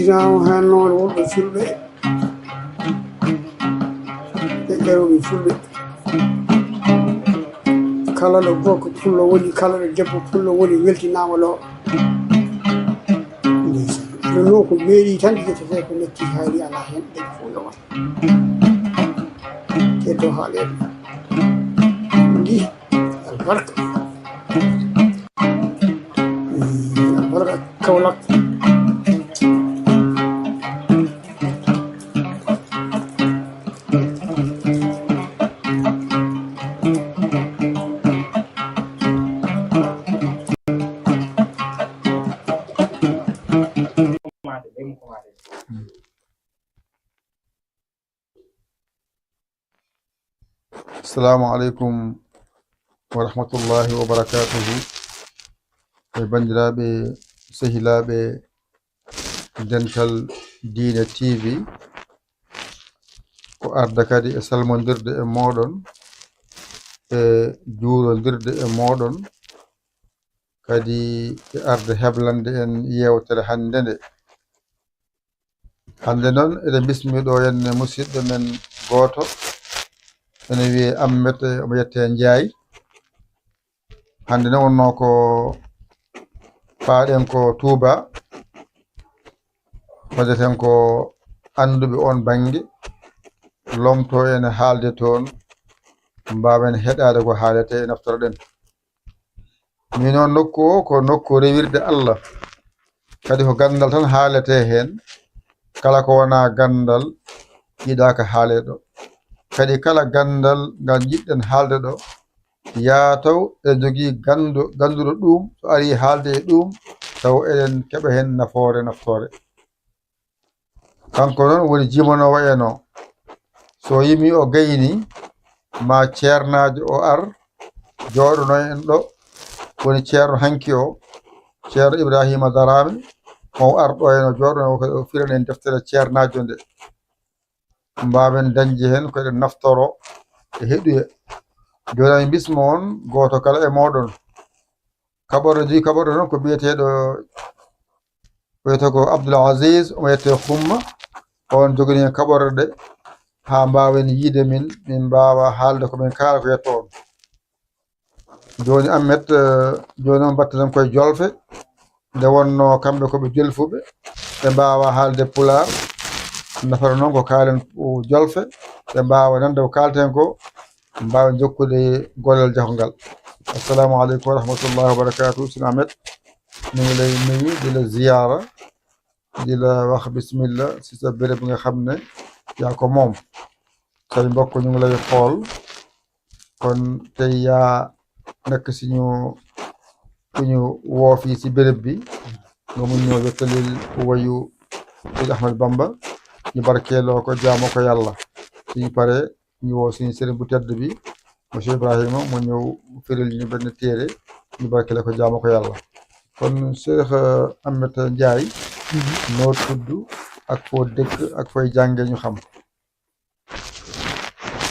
président hannoon wonɓe fulɓe ɓe ƴeroɓe fulɓe kala ɗo gorko pullo woni kala ɗo debbo pullo woni weltinama lo ɗonno ko meeɗi tan ƴettete ko metti haali ala hen ɗen fo yowa keddo haaleɓe ndi albarka albarka Kaolack Assalamu alaikum wa rahmatullahi wa barakatuhu. Bandiraɓe sehilaɓe Dental Diine TV ko arda kadi e salmodirde e moɗon e juurodirde e moɗon kadi e arde heblande en yewtere hande nde. Hande noon eɗen bismiɗo henne musidɗo men goto ene wiye Ahmed omo yette Ndiaye. Hande ne wonno ko paaɗen ko Touba waɗeten ko anduɓe on banggue lomto ene haalde toon mbawen heɗade ko haalete e naftoroɗen. Min noon nokku o ko nokku rewirde Allah kadi ko gandal tan haalete hen kala ko wona gandal yiɗaka haale ɗo kadi kala gandal ngal jiɗɗen haalde ɗo yaataw e jogii ganduɗo ɗum so ari haalde e ɗum taw eɗen keɓa hen naftore kanko noon woni jimanowo eno so yimi o gayni ma ceernajo o ar jooɗono en ɗo woni ceerno hanki o ceerno Ibrahima Darame o ar ɗo eno jooɗono o firan en deftere ceernajo nde mbawen dañde hen ko eɗen naftoro e heɗuya. Joni mi bismo on goto kala e moɗon kaɓorɗo noon ko biyeteɗo wiyete ko Abdoul Aziz omo yette Xumma on jogani hen kaɓorɗe ɗe ha mbawen yiide min mbawa haalde komin kaala ko yetto on. Joni Ahmed joni noon battaten koye jolfe nde wonno kamɓe koɓe jolfuɓe ɓe mbawa haalde Pulaar nafata noon ko kaalen jolfe ɓe mbawa nande ko kalten ko mbawa jokkude gollal jahogal. Assalamu aleykum wa rahmatullahi wa barakatuh. Sina Ahmed ñu ngi lay nuyu di la ziyaara di la wax bismillah si sa béréb nga xam ne yaa ko moom say mbokk ñu ngi lay xool kon tey yaa nekk si ñu woo fii si béréb bi nga mun ñoo yottalil wayu Seydi Ahmed Bamba ñu barkeeloo ko jaamoo ko yàlla suñu pare ñu woo suñu sëriñ bu tedd bi monsieur Ibrahima mu ñëw firil ñu benn téere ñu barkeele ko jaamoo ko yàlla. Kon Cheikh Ahmed Ndiaye noo tudd ak foo dëkk ak fooy jànge ñu xam.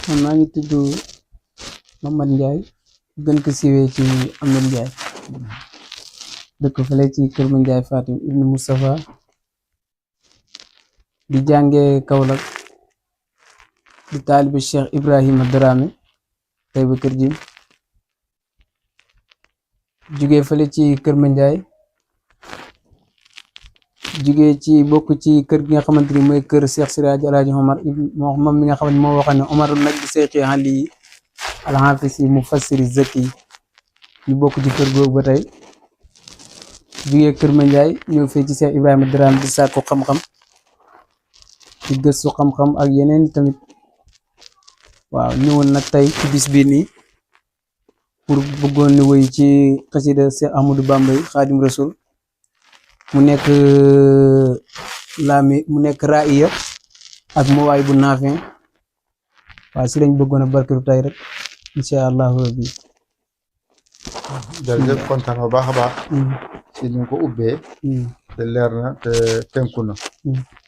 Man maa ngi tudd Mamad Ndiaye gën ko siiwee ci Ahmed Ndiaye dëkk fële ci Kër Ndiaye Fatim ibnu Moustapha di jànge Kaolack di taalibe Cheikh Ibrahima Darame tey ba kër jim jugee fële ci Kër Ndiaye jugee ci bokk ci kër gi nga xamante ni mooy kër Cheikh Siraji Alaaji Omar moom mi nga xamante moo waxoon ne Omar nag di Cheikh Ali alxaafisi mufassiri zaki ñu bokk ci kër googu ba tey jugee Kër Ndiaye ñëw fii ci Cheikh Ibrahima Darame di sàkku xam-xam di gëstu xam-xam ak yeneen tamit waaw ñëwoon nag tey ci bis bii nii pour bëggoon ni woy ci xasida Cheikh Ahmadou Bamba yi Xaadim Rasul mu nekk mu nekk ra'iya ak mawaay bu naafin waaw si lañ bëggoon a barkeelu tey rek incha allahu rabbi. Jërëjëf kontaan bu baax a baax si ñu ko ubbee te leer na te tënku na.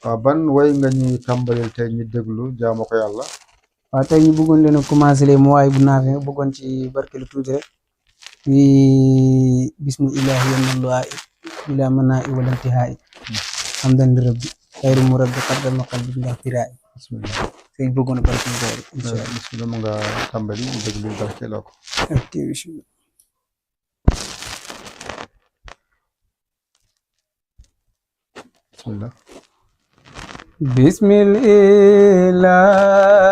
waaw ban way nga ñuy tàmbalil tey ñu déglu jaamu ko yàlla. waaw tey ñu bëggoon leen a commencé lee mawaay bu naafin bëggoon ci barkeelu tuuti rek wi bismillahi wa nalwaay bila manaa i wala intihaayi hamdan li rabbi xayru murabbi qaddama qalbi ndax firaay bismillah sëñ bëggoon a pare suñu koor incha allah bismillah mu nga tàmbali ñu déglu barkeeloo ko ok bismillah bismillah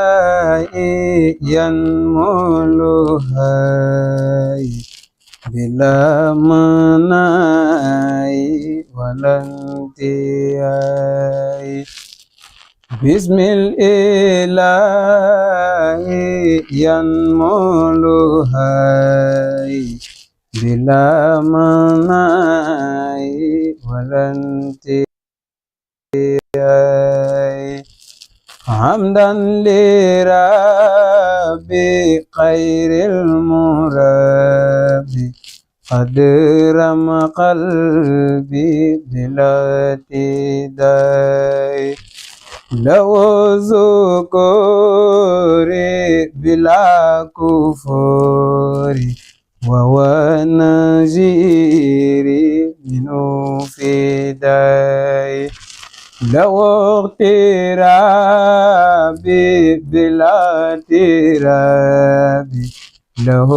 bismillahi yanmuluhay bila manai walantiyai bismillahi yanmuluhay bila manai walantiyai hamdan lirabbi khairil murabbi qadram qalbi bilatidai law zukuri bila kufuri wa najiri minu fidai لو اغترابي بلا اغترابي له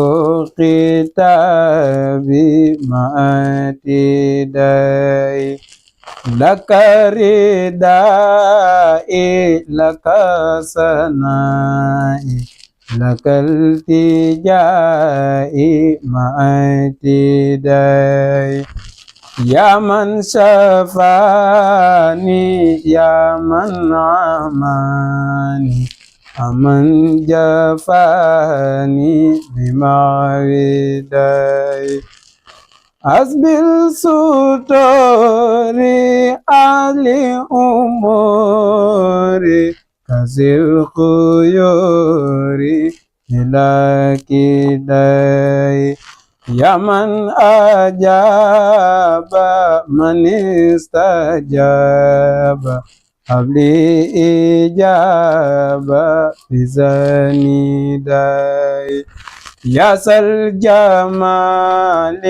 كتابي مع اعتداي لك ردائي لك ثنائي لك التجائي مع اعتداي يا من شفاني يا من عماني أمن جفاني بمعودي أسبل ستوري علي أموري كسر خيوري إلى كداي يا من أجاب من استجاب قبلي إجابة بزاني داي يا سل جمال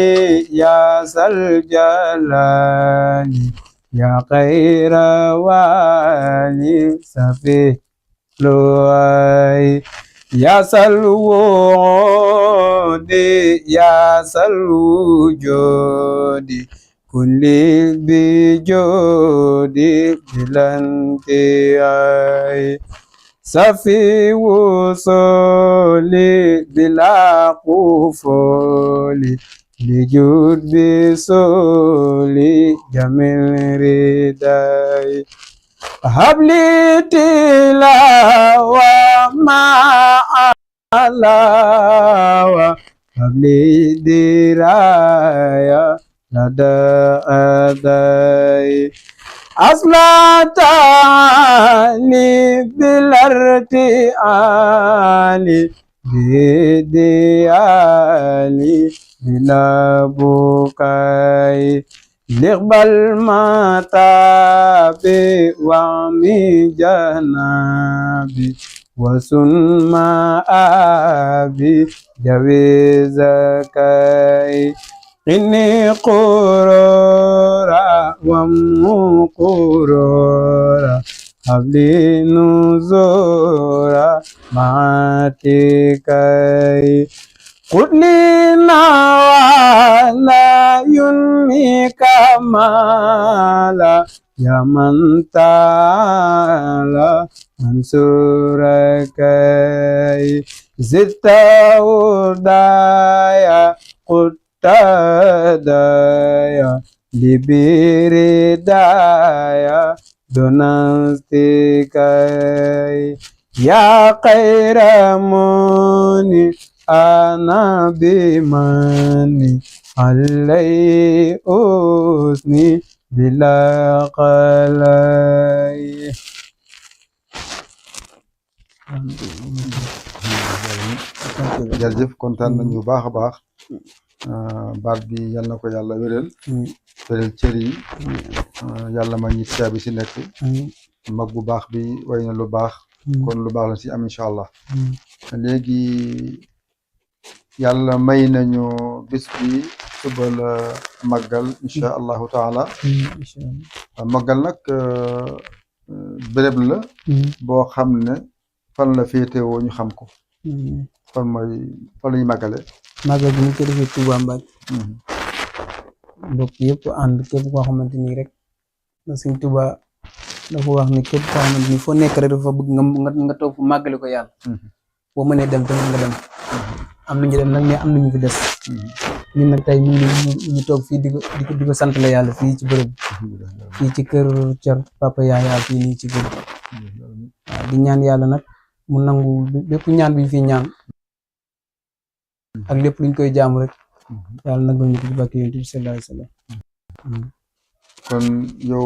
يا سل جلال يا خير والي سفي لواي يا سلوود يا سلوجود كل بجود بلانتي سفي وصولي بلا قفولي لجود بصولي جميل رداي هب لي تلاوة مع علاوة هب لي دراية لدى أداي أصلت علي بالارتعال بديالي بلا بكاي لقبل متابي وعمي جنابي وسن ما أبي جويزكاي إني قرورا ومقرورا حبلي نزورا معتكاي قل لنا ولا ينمي كمالا يا من تعالى منصوركاي زدت ودايا قد دايا لبردايا دونستيكاي يا خير موني أنا بماني علي أسني بلا قلاي jërëjëf kontaan nañu baax a baax baat bi yal na ko yàlla wéral wéral cër yi yàlla ma ñi bi si nekk mag bu baax bi way na lu baax kon lu baax la si am incha allah léegi yàlla may nañu bis bi suba la màggal incha allahu taala. incha allah màggal nag béréb la boo xam ne fan la féetewoo ñu xam ko fan mooy fan la ñuy màggale. màggal bi ñu ko defee Touba Mbacke mbokk yëpp ànd képp koo xamante ni rek na Sëñ Touba dafa wax ni képp koo xamante ni foo nekk rek dafa bëgg nga toog fu màggale ko yàlla boo mënee dem tamit nga dem am nañu dem nag mais am nañu fi des ñun nag tey ñu toog fii di ko sant la yàlla fii ci bërëb fii ci kër Thier Papa Yaya fii nii ci kër waaw di ñaan yàlla nag mu nangu lépp ñaan bi ñu fi ñaan ak lépp luñ koy jaamu rek yàlla nangu ñu ko ci barke Yonent bi sallallahu alayhi wa sallam. kon yow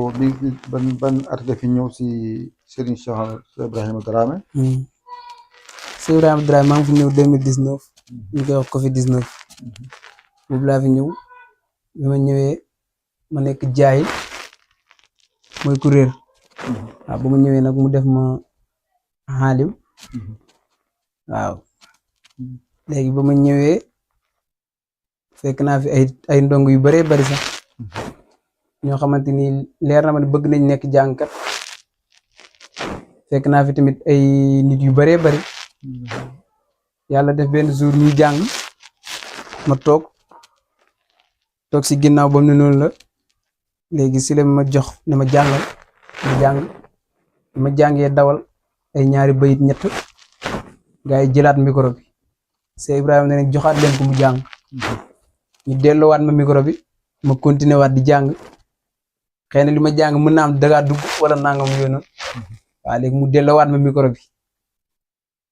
ban at nga fi ñëw si Serigne Cheikh Ibrahima Dramé. Cheikh Ibrahima Dramé maa ngi fi ñëw 2019 ñu koy wax Covid 19 boobu laa fi ñëw bi ma ñëwee ma nekk jaay mooy kuréel waaw ba ma ñëwee nag mu def ma xaalim waaw léegi ba ma ñëwee fekk naa fi ay ndong yu bëree bëri sax ñoo xamante ni leer na ma ne bëgg nañ nekk jàngkat fekk naa fi tamit ay nit yu bëree bëri yàlla def benn jour ñuy jàng ma toog si ginnaaw ba mu ne noonu la léegi si la ma jox ne ma jàngal ma jàng ma jàngee dawal ay ñaari bayit ñett gaa yi jëlaat micro bi Cheikh Ibrahima ne nag joxaat leen ko mu jàng ñu delloowaat ma micro bi ma continuer waat di jàng xëy na li ma jàng mën naa am dagaa dugg wala nangam yooyu noonu waaw léegi mu delloowaat ma micro bi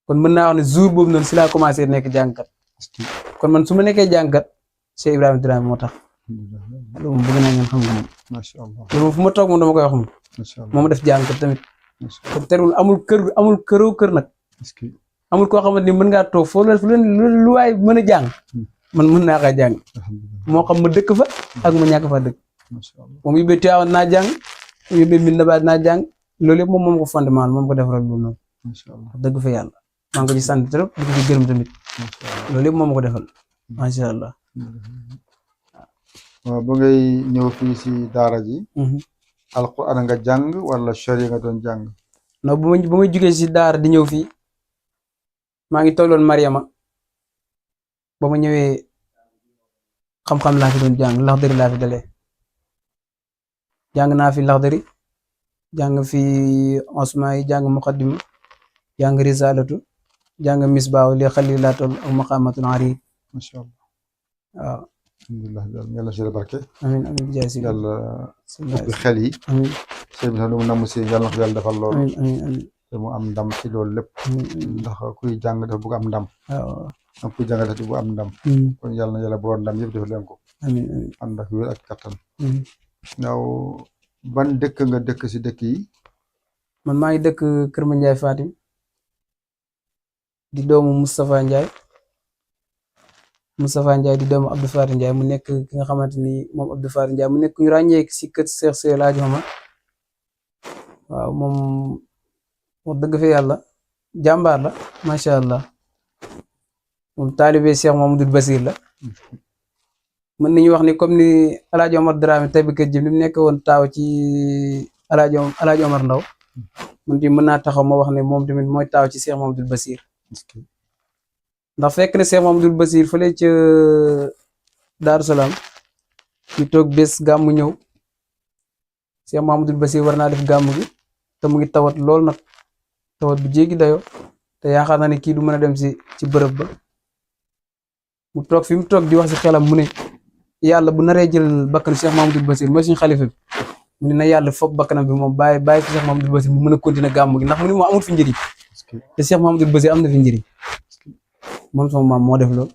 kon mën naa wax ne jour boobu noonu si laa commencé nekk jàngkat kon man su ma nekkee jàngkat Cheikh Ibrahima Dramé moo tax loolu moom bëgg naa ngeen xam nga moom. macha allah loolu moom fu ma toog moom dama koy wax moom. macha allah moo ma def jàngkat tamit. te terul amul kër nag. amul koo xamante ni mën ngaa toog foo lu waay mën a jàng man mën naa kaa jàng moo xam ma dëkk fa ak ma ñàkk fa dëkk moom yu bëri Tiwaawan naa jàng yu bëri Medina Baay naa jàng loolu yëpp moom ko fondement moom ko defaral loolu noonu wax dëgg fa yàlla maa ngi ko ci sant trop di ko ci gërëm tamit loolu yëpp moom ko defal macha allah. waaw ba ngay ñëw fii si daara ji alquran nga jàng wala sharia nga doon jàng. non ba may jugee si daara di ñëw fii maa ngi tolloon Mariama ba ma ñëwee xam-xam laa fi doon jàng laxdari laa fi dalee jàng naa fi laxdari jàng fi osma yi jàng muqaddima jàng risalatu jàng misbaaw li xalilatul ak maqamatul arid macha allah waaw alhamdulilah yàlla si la barke amiin amiin jaay si yàlla ubbi xel yi amiin sëñ bi lu mu namm si yàlla na ko yàlla defal loolu amiin te mu am ndam ci loolu lépp ndax kuy jàng dafa bëgg am ndam waaw ak kuy jàng dafa bëgg am ndam kon yàlla na yàlla boor ndam yëpp def leen ko amiin amiin ànd ak wér ak kattan yow ban dëkk nga dëkk si dëkk yi. man maa ngi dëkk Kër Mandiaye Fatim di doomu Moustapha Ndiaye di doomu Abdou Faty Ndiaye mu nekk ki nga xamante ni moom Abdou Faty Ndiaye mu nekk ñu ràññee si kër Cheikh Seydi El Hadji Omar waaw moom wax dëgg fa yàlla jàmbaar la macha allah moom taalibe Cheikh Mamadou Basir la mën nañu wax ni comme ni El Hadji Omar Dramé tey bi kër jëm ni mu nekk woon taaw ci El Hadji Omar Ndaw man mën naa taxaw ma wax ne moom tamit mooy taaw ci Cheikh Mamadou Basir ndax fekk na Cheikh Mamadou Basir fële ca Daaru Salaam ñu toog bés gàmmu ñëw Cheikh Mamadou Basir war naa def gàmmu gi te mu ngi tawat lool nag tawat bu jéggi dayo te yaakaar naa ne kii du mën a dem ci bërëb ba mu toog fi mu toog di wax si xelam mu ne yàlla bu naree jël bakkanu Cheikh Mamadou Basir mooy suñu xalifa bi mu ne na yàlla fopp bakkanam bi moom bàyyi fi Cheikh Mamadou Basir mu mën a continuer gàmmu gi ndax mu ne moo amul fi njëriñ te Cheikh Mamadou Basir am na fi njëriñ moom sama maam moo def loolu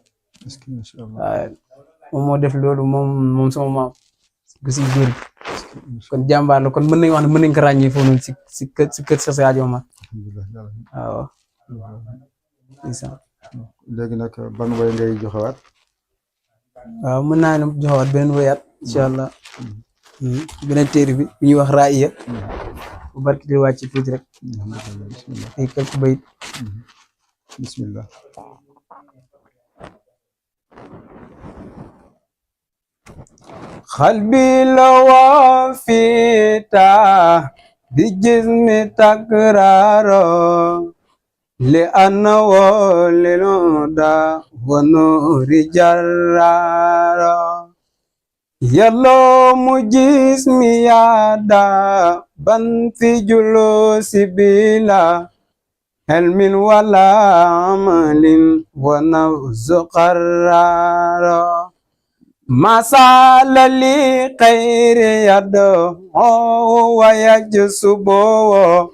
waaw moom moo def loolu moom sama maam gis nga góor kon jàmbaar la kon mën nañu wax ne mën nañu ko ràññee foofu noonu si kër Cheikh Seydi El Hadji Omar waaw. léegi nag ban way ngay joxewaat. waaw mën naa ne joxewaat benn wayaat incha allah beneen téere bi bu ñuy wax Raaya bu barki di wàcc tuuti rek ay quelques bayit bismillah. قلبي لو فيتا بجسم تكراره لأنه للهدى ونور جراره يلوم جسمي يادا بن في جلوس بلا علم ولا عمل ونفس قرار ما سال لي خير يدعو ويجسبه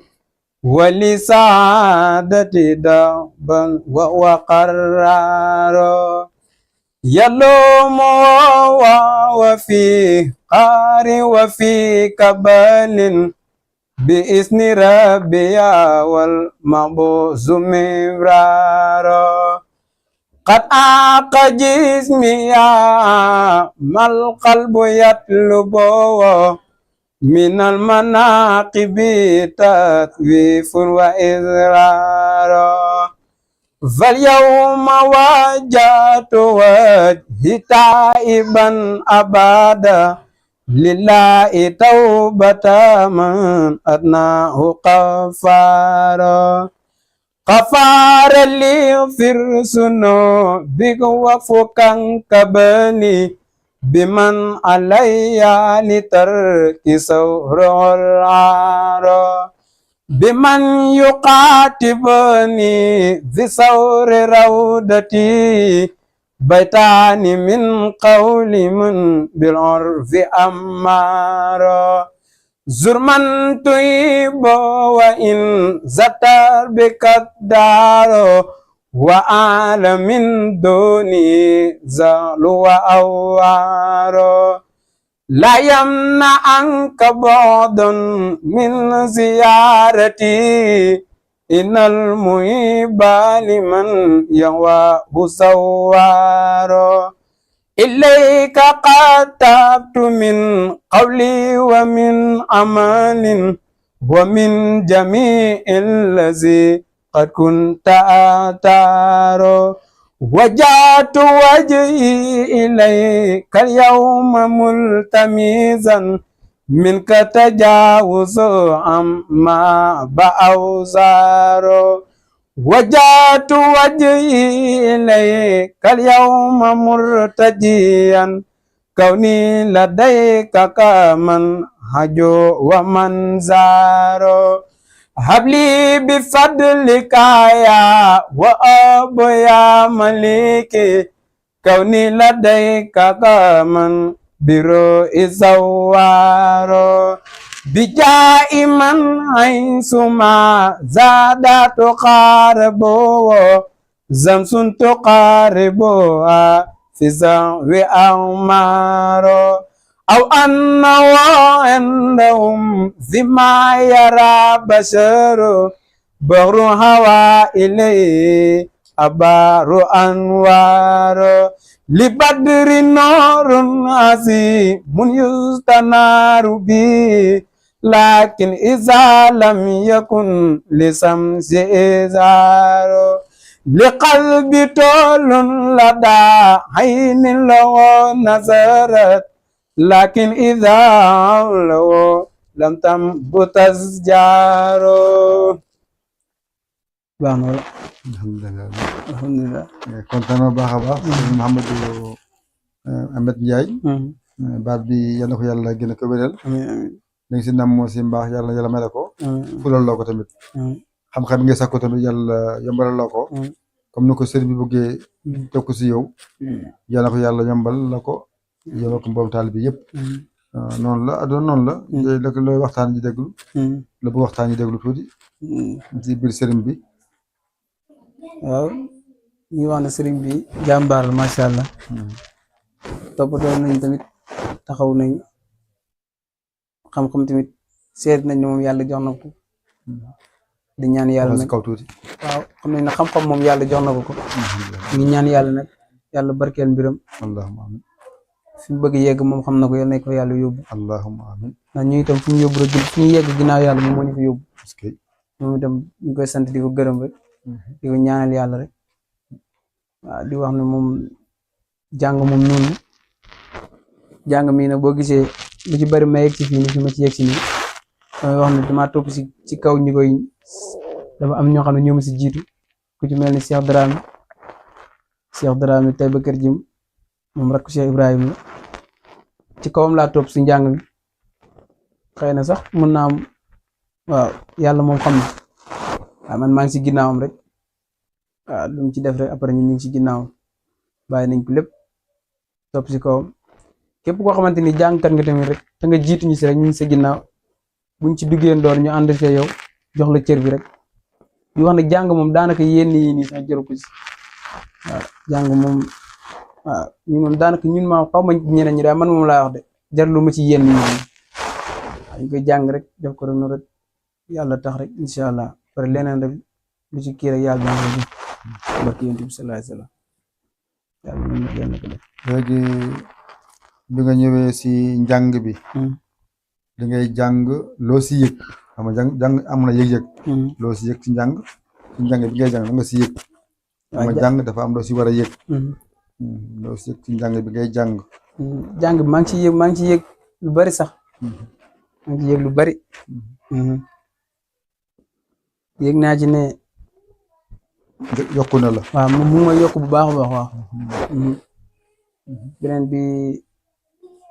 ولسعادتي دابا وقرار يلوم وفي قار وفي كبال بإذن ربي والمبعوث مبرار قد أعق جسمي ما القلب يطلبه من المناقب تخويف وإضرار فاليوم وجهت وجهي تائبا أبدا لله توبة من أدناه غفارا غفار لي فرسنو بك وفكا كبني بمن علي لترك سور العار بمن يقاتبني في سور رودتي بيتان من قول من بالعرف أمار زر من تيب وإن زتر بك الدار وأعلى من دوني زال وأوار لا يمنع عنك بعد من زيارتي إن المحب لمن يواه سوار إليك قد تبت من قولي ومن عمل ومن جميع الذي قد كنت أتار وجعت وجهي إليك اليوم ملتمسا منك تجاوز عما بأوزار وجعت وجهي إليك اليوم مرتجيا كوني لديك كمن هجو ومن زار هب لي بفضلك يا وأب يا مليكي كوني لديك كمن برؤي زوار بجاء من حيث ما زاد تقاربه زمس تقاربها في زو أعمار أو أنه عندهم فيما يرى بشر بغر هوى إليه أبار أنوار لبدر نور عظيم يستنار به لكن إذا لم يكن لشمس إزار لقلب طول لدى عين له نظرت لكن إذا له لم تنبت أشجار. alhamdulilah kontaan na baax a baax sëñ Mouhamadou Ahmed Ndiaye baat bi yal na ko yàlla gën a ko wéral li nga si nam moo si mbaax yàlla may la ko fulal la ko tamit xam-xam nga sakko tamit yàlla yombalal la ko comme ni ko sëriñ bi bëggee teg ko si yow yal na ko yàlla yombal la ko yow ak mboolem taalibe bi yëpp noonu la adoon noonu la looy waxtaan ji déglu la bu waxtaan ji déglu tuuti si biir sëriñ bi. waaw ñu wax ne sëriñ bi jàmbaar la macha allah toppatoo nañ tamit taxaw nañ xam-xam tamit seet nañ ne moom yàlla jox na ko di ñaan yàlla nag kaw tuuti waaw xam nañ ne xam-xam moom yàlla jox na ko ñu ñaan yàlla nag yàlla barkeel mbiram allahumma amin fi mu bëgg yegg moom xam na ko yal na ko yàlla yóbbu allahumma amin ndax ñu itam fu ñu yóbbu rek fu ñu yegg ginnaaw yàlla moom moo ñu fa yóbbu moom itam ñu koy sant di ko gërëm rek di ko ñaanal yàlla rek waaw di wax ne moom jàng moom noonu jàng mii nag boo gisee lu ci bari ma yegg si fii nii fi ma ci yegg si nii damay wax ne damaa topp ci kaw ñi koy dafa am ñoo xam ne ñoo ma si jiitu ku ci mel ni Cheikh Dramé tey ba kër jim moom rakk Cheikh Ibrahima la ci kawam laa topp si njàng mi xëy na sax mën naa am waaw yàlla moom xam na waaw man maa ngi si ginnaawam rek waaw lu mu ci def rek après ñun ñu ngi si ginnaawam bàyyi nañ ko lépp topp si kawam képp koo xamante ni jàngkat nga tamit rek te nga jiitu ñu si rek ñu ngi sa ginnaaw buñ ci duggee ndoor ñu ànd see yow jox la cër bi rek di wax ne jàng moom daanaka yenn yi nii sax jëru ko si waaw jàng moom waaw ñun moom daanaka ñun ma xaw ma ñeneen ñi daal man moom laa wax de jarlu ma ci yenn yi dañ koy jàng rek def ko rek noonu rek yàlla tax rek incha allah pare leneen rek lu ci kii rek yàlla dana ko def barki yonent bi sallallahu alayhi wasallam yàlla mën na ko def léegi bi nga ñëwee si njàng bi li ngay jàng loo si yëg xam nga jàng am na yëg-yëg loo si yëg si njàng bi ngay jàng la nga si yëg xam nga jàng dafa am loo si war a yëg loo si yëg si njàng bi ngay jàng jàng bi maa ngi ci yëg lu bari sax maa ngi ci yëg lu bari yëg naa ci ne yokku na la waaw mu ma yokk bu baax a baax waaw beneen bi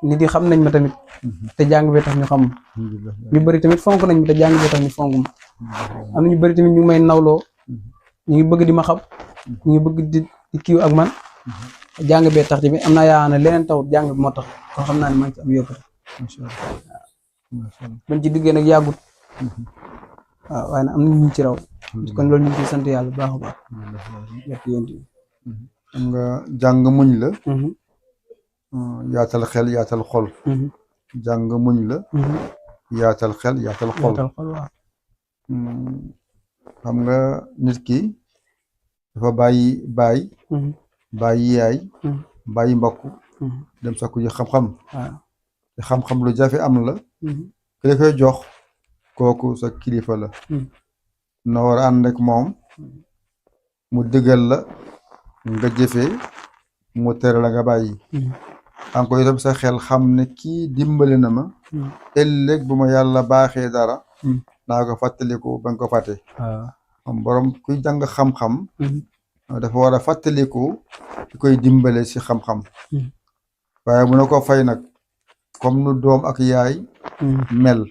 nit yi xam nañ ma tamit te jàng bi tax ñu xam ñu bëri tamit fonk nañ ma te jàng bi tax ñu fonk ma am na ñu bëri tamit ñu may nawloo ñu ngi bëgg di ma xam ñu ngi bëgg di kiiw ak man jàng bee tax tamit am naa yaa ne leneen taxut jàng bi moo tax kon xam naa ne maa ngi ci am yokkute bañ ci duggee nag yàggut waaw waaye nag am na ñu ci raw kon loolu ñu ngi ciy sant yàlla bu baax a baax xam nga jàng muñ la yaatal xel yaatal xol jàng muñ la yaatal xel yaatal xol xam nga nit ki dafa bàyyi yaay bàyyi mbokk dem sakku ji xam-xam te xam-xam lu jafe am la ki la koy jox kooku sa kilifa la na war a ànd ak moom mu dëggal la nga jëfee mu tere la nga bàyyi encore itam sa xel xam ne kii dimbali na ma ëllëg bu ma yàlla baaxee dara naa ko fàttaliku ba nga ko fàtte am borom kuy jàng xam-xam dafa war a fàttaliku ki koy dimbale si xam-xam waaye mu na ko fay nag comme nu doom ak yaay mel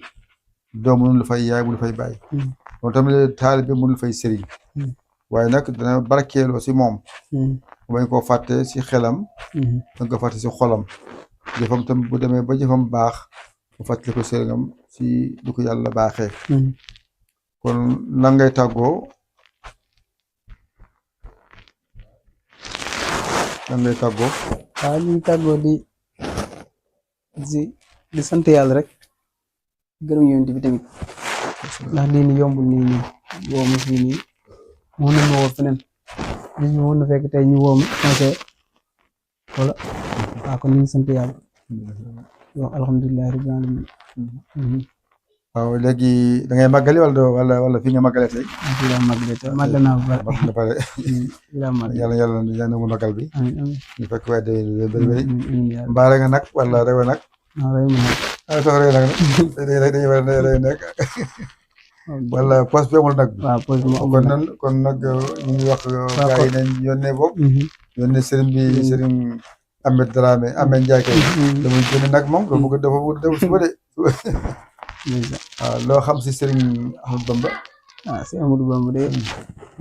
doom mënul fay yaay mënul fay bàyyi moom tamit taalibe mënul fay sëriñ waaye nag dana barkeeloo si moom bañ koo fàtte si xelam bañ ko fàtte si xolam jëfam tam bu demee ba jëfam baax mu fàttali ko sëriñam si du ko yàlla baaxee kon lan ngay tàggoo waaw ñu ngi tàggoo di sant yàlla rek gërëm yonent bi tamit ndax lii ni yombul nii woo ma fii nii mën na ma woo feneen bis bi mën na fekk tey ñu woo ma conseil wala waaw kon ñu ngi sant yàlla wax alhamdulilah rabbil alamin waaw léegi da ngay màggali wala fi nga màggale tey fii laa màggale tey màggal naa ba pare yàlla mu màggal bi ñu fekk waaye day bëri mbaare nga nag wala rewe nag sox rewe nag dañuy war a rewe nag wala poste bi amul nag bi waaw poste bi kon nag ñu ngi wax gars yi nañ yónnee boobu yónnee sëriñ bi sëriñ Ahmed Dramé Ahmed Ndiaye kay dama génne nag moom dafa bëgg def suba de waaw loo xam si sëriñ Ahmadou Bamba si Ahmadou Bamba de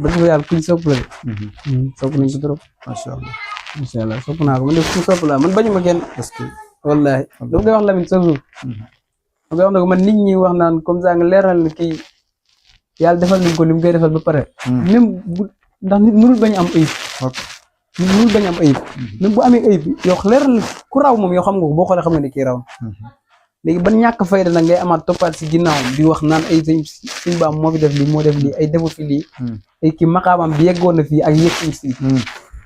bëgg fa yàlla kuñ sopp la de sopp nañ ko trop macha allah sopp naa ko man de ku sopp la man bañu ma kenn parce que wallahi dama koy wax Lamine chaque jour ma koy wax ne ko man nit ñi wax naan comme ça nga leeral ne kii yàlla defal nañ ko li mu koy defal ba pare même bu ndax nit mënul bañ am ayib nit mënul bañ am ayib même bu amee ayib yow leeral ku raw moom yow xam nga ko boo xoolee xam nga ne kii raw léegi ban ñàkk fayda nag ngay amaat toppaat si ginnaaw di wax naan ay suñ baam moo fi def lii moo def lii ay defu fi lii ay kii maqaamam bi yeggoon na fii ak yegg fii ma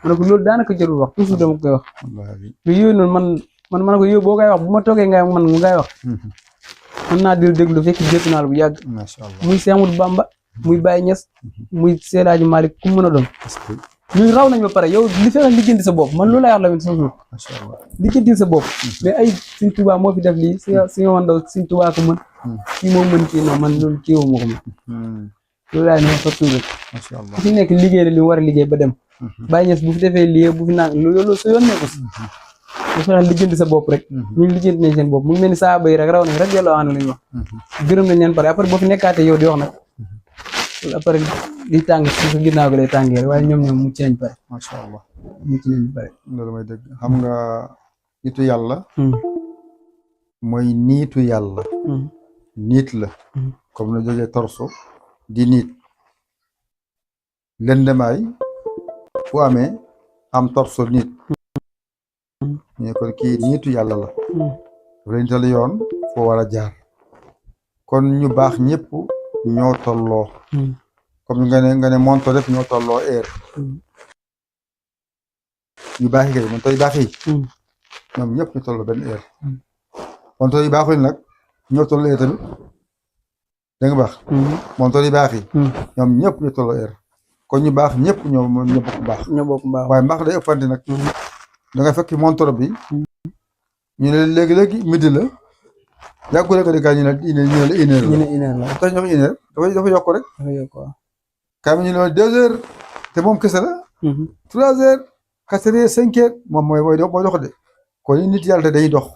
ne ko loolu daanaka jarul wax toujours dama koy wax lu yooyu noonu man ma ne ko yow boo koy wax bu ma toogee ngay man mu ngay wax mën naa di déglu fekk jëpp naa la bu yàgg muy Cheikh Ahmadou Bamba muy Baye Niass muy Seydi Hadji Malick ku mën a doon ñun raw nañ ba pare yow li fexe lijjanti sa bopp man loolu lay wax la mit sama jour macha allah lijjanti sa bopp mais ay Sëñ Tuubaa moo fi def lii si nga wandaw Sëñ Tuubaa ko mën kii moo mën kii non man loolu kii woo ma ko mën loolu laay ne surtout rek macha allah ku fi nekk liggéey la li mu war a liggéey ba dem Baye Niass bu fi defee lii bu fi naan loolu sa yoon nekku si bu fexe lijjanti sa bopp rek ñun lijjanti nañ seen bopp mu ngi mel ni saaba yi rek raw nañ rek yàlla wax na lañu wax gërëm nañ leen pare après boo fi nekkaatee yow di wax nag après di tàng si sa ginnaaw gi day tàngee waaye ñoom mucc nañ pare macha allah mucc nañ pare loolu mooy dëgg xam nga nitu yàlla mooy niitu yàlla niit la comme la jógee torso di niit lëndemaay fu amee am torso nit ñu kon kii niitu yàlla la dafa leen tal yoon foo war a jaar kon ñu baax ñëpp ñoo tolloo comme nga ne monto def ñoo tolloo heure yu baax yi kay monto yu baax yi ñoom ñëpp ñu tolloo benn heure monto yu baaxul nag ñoo tolloo heure tamit da nga baax monto yu baax yi ñoom ñëpp ñu tolloo heure kon ñu baax ñëpp ñoo bokk baax waaye mbaax day ëppante nag da nga fekk montor bi ñu ne léegi midi la yàggule ko di gaa ñu ne la une heure la tax ñoo une heure dafa yokk rek kaa mi ñu ne 2 heures te moom kese la 3 heures 4 heures 5 heures moom mooy dox de kon nit yàlla te dañuy dox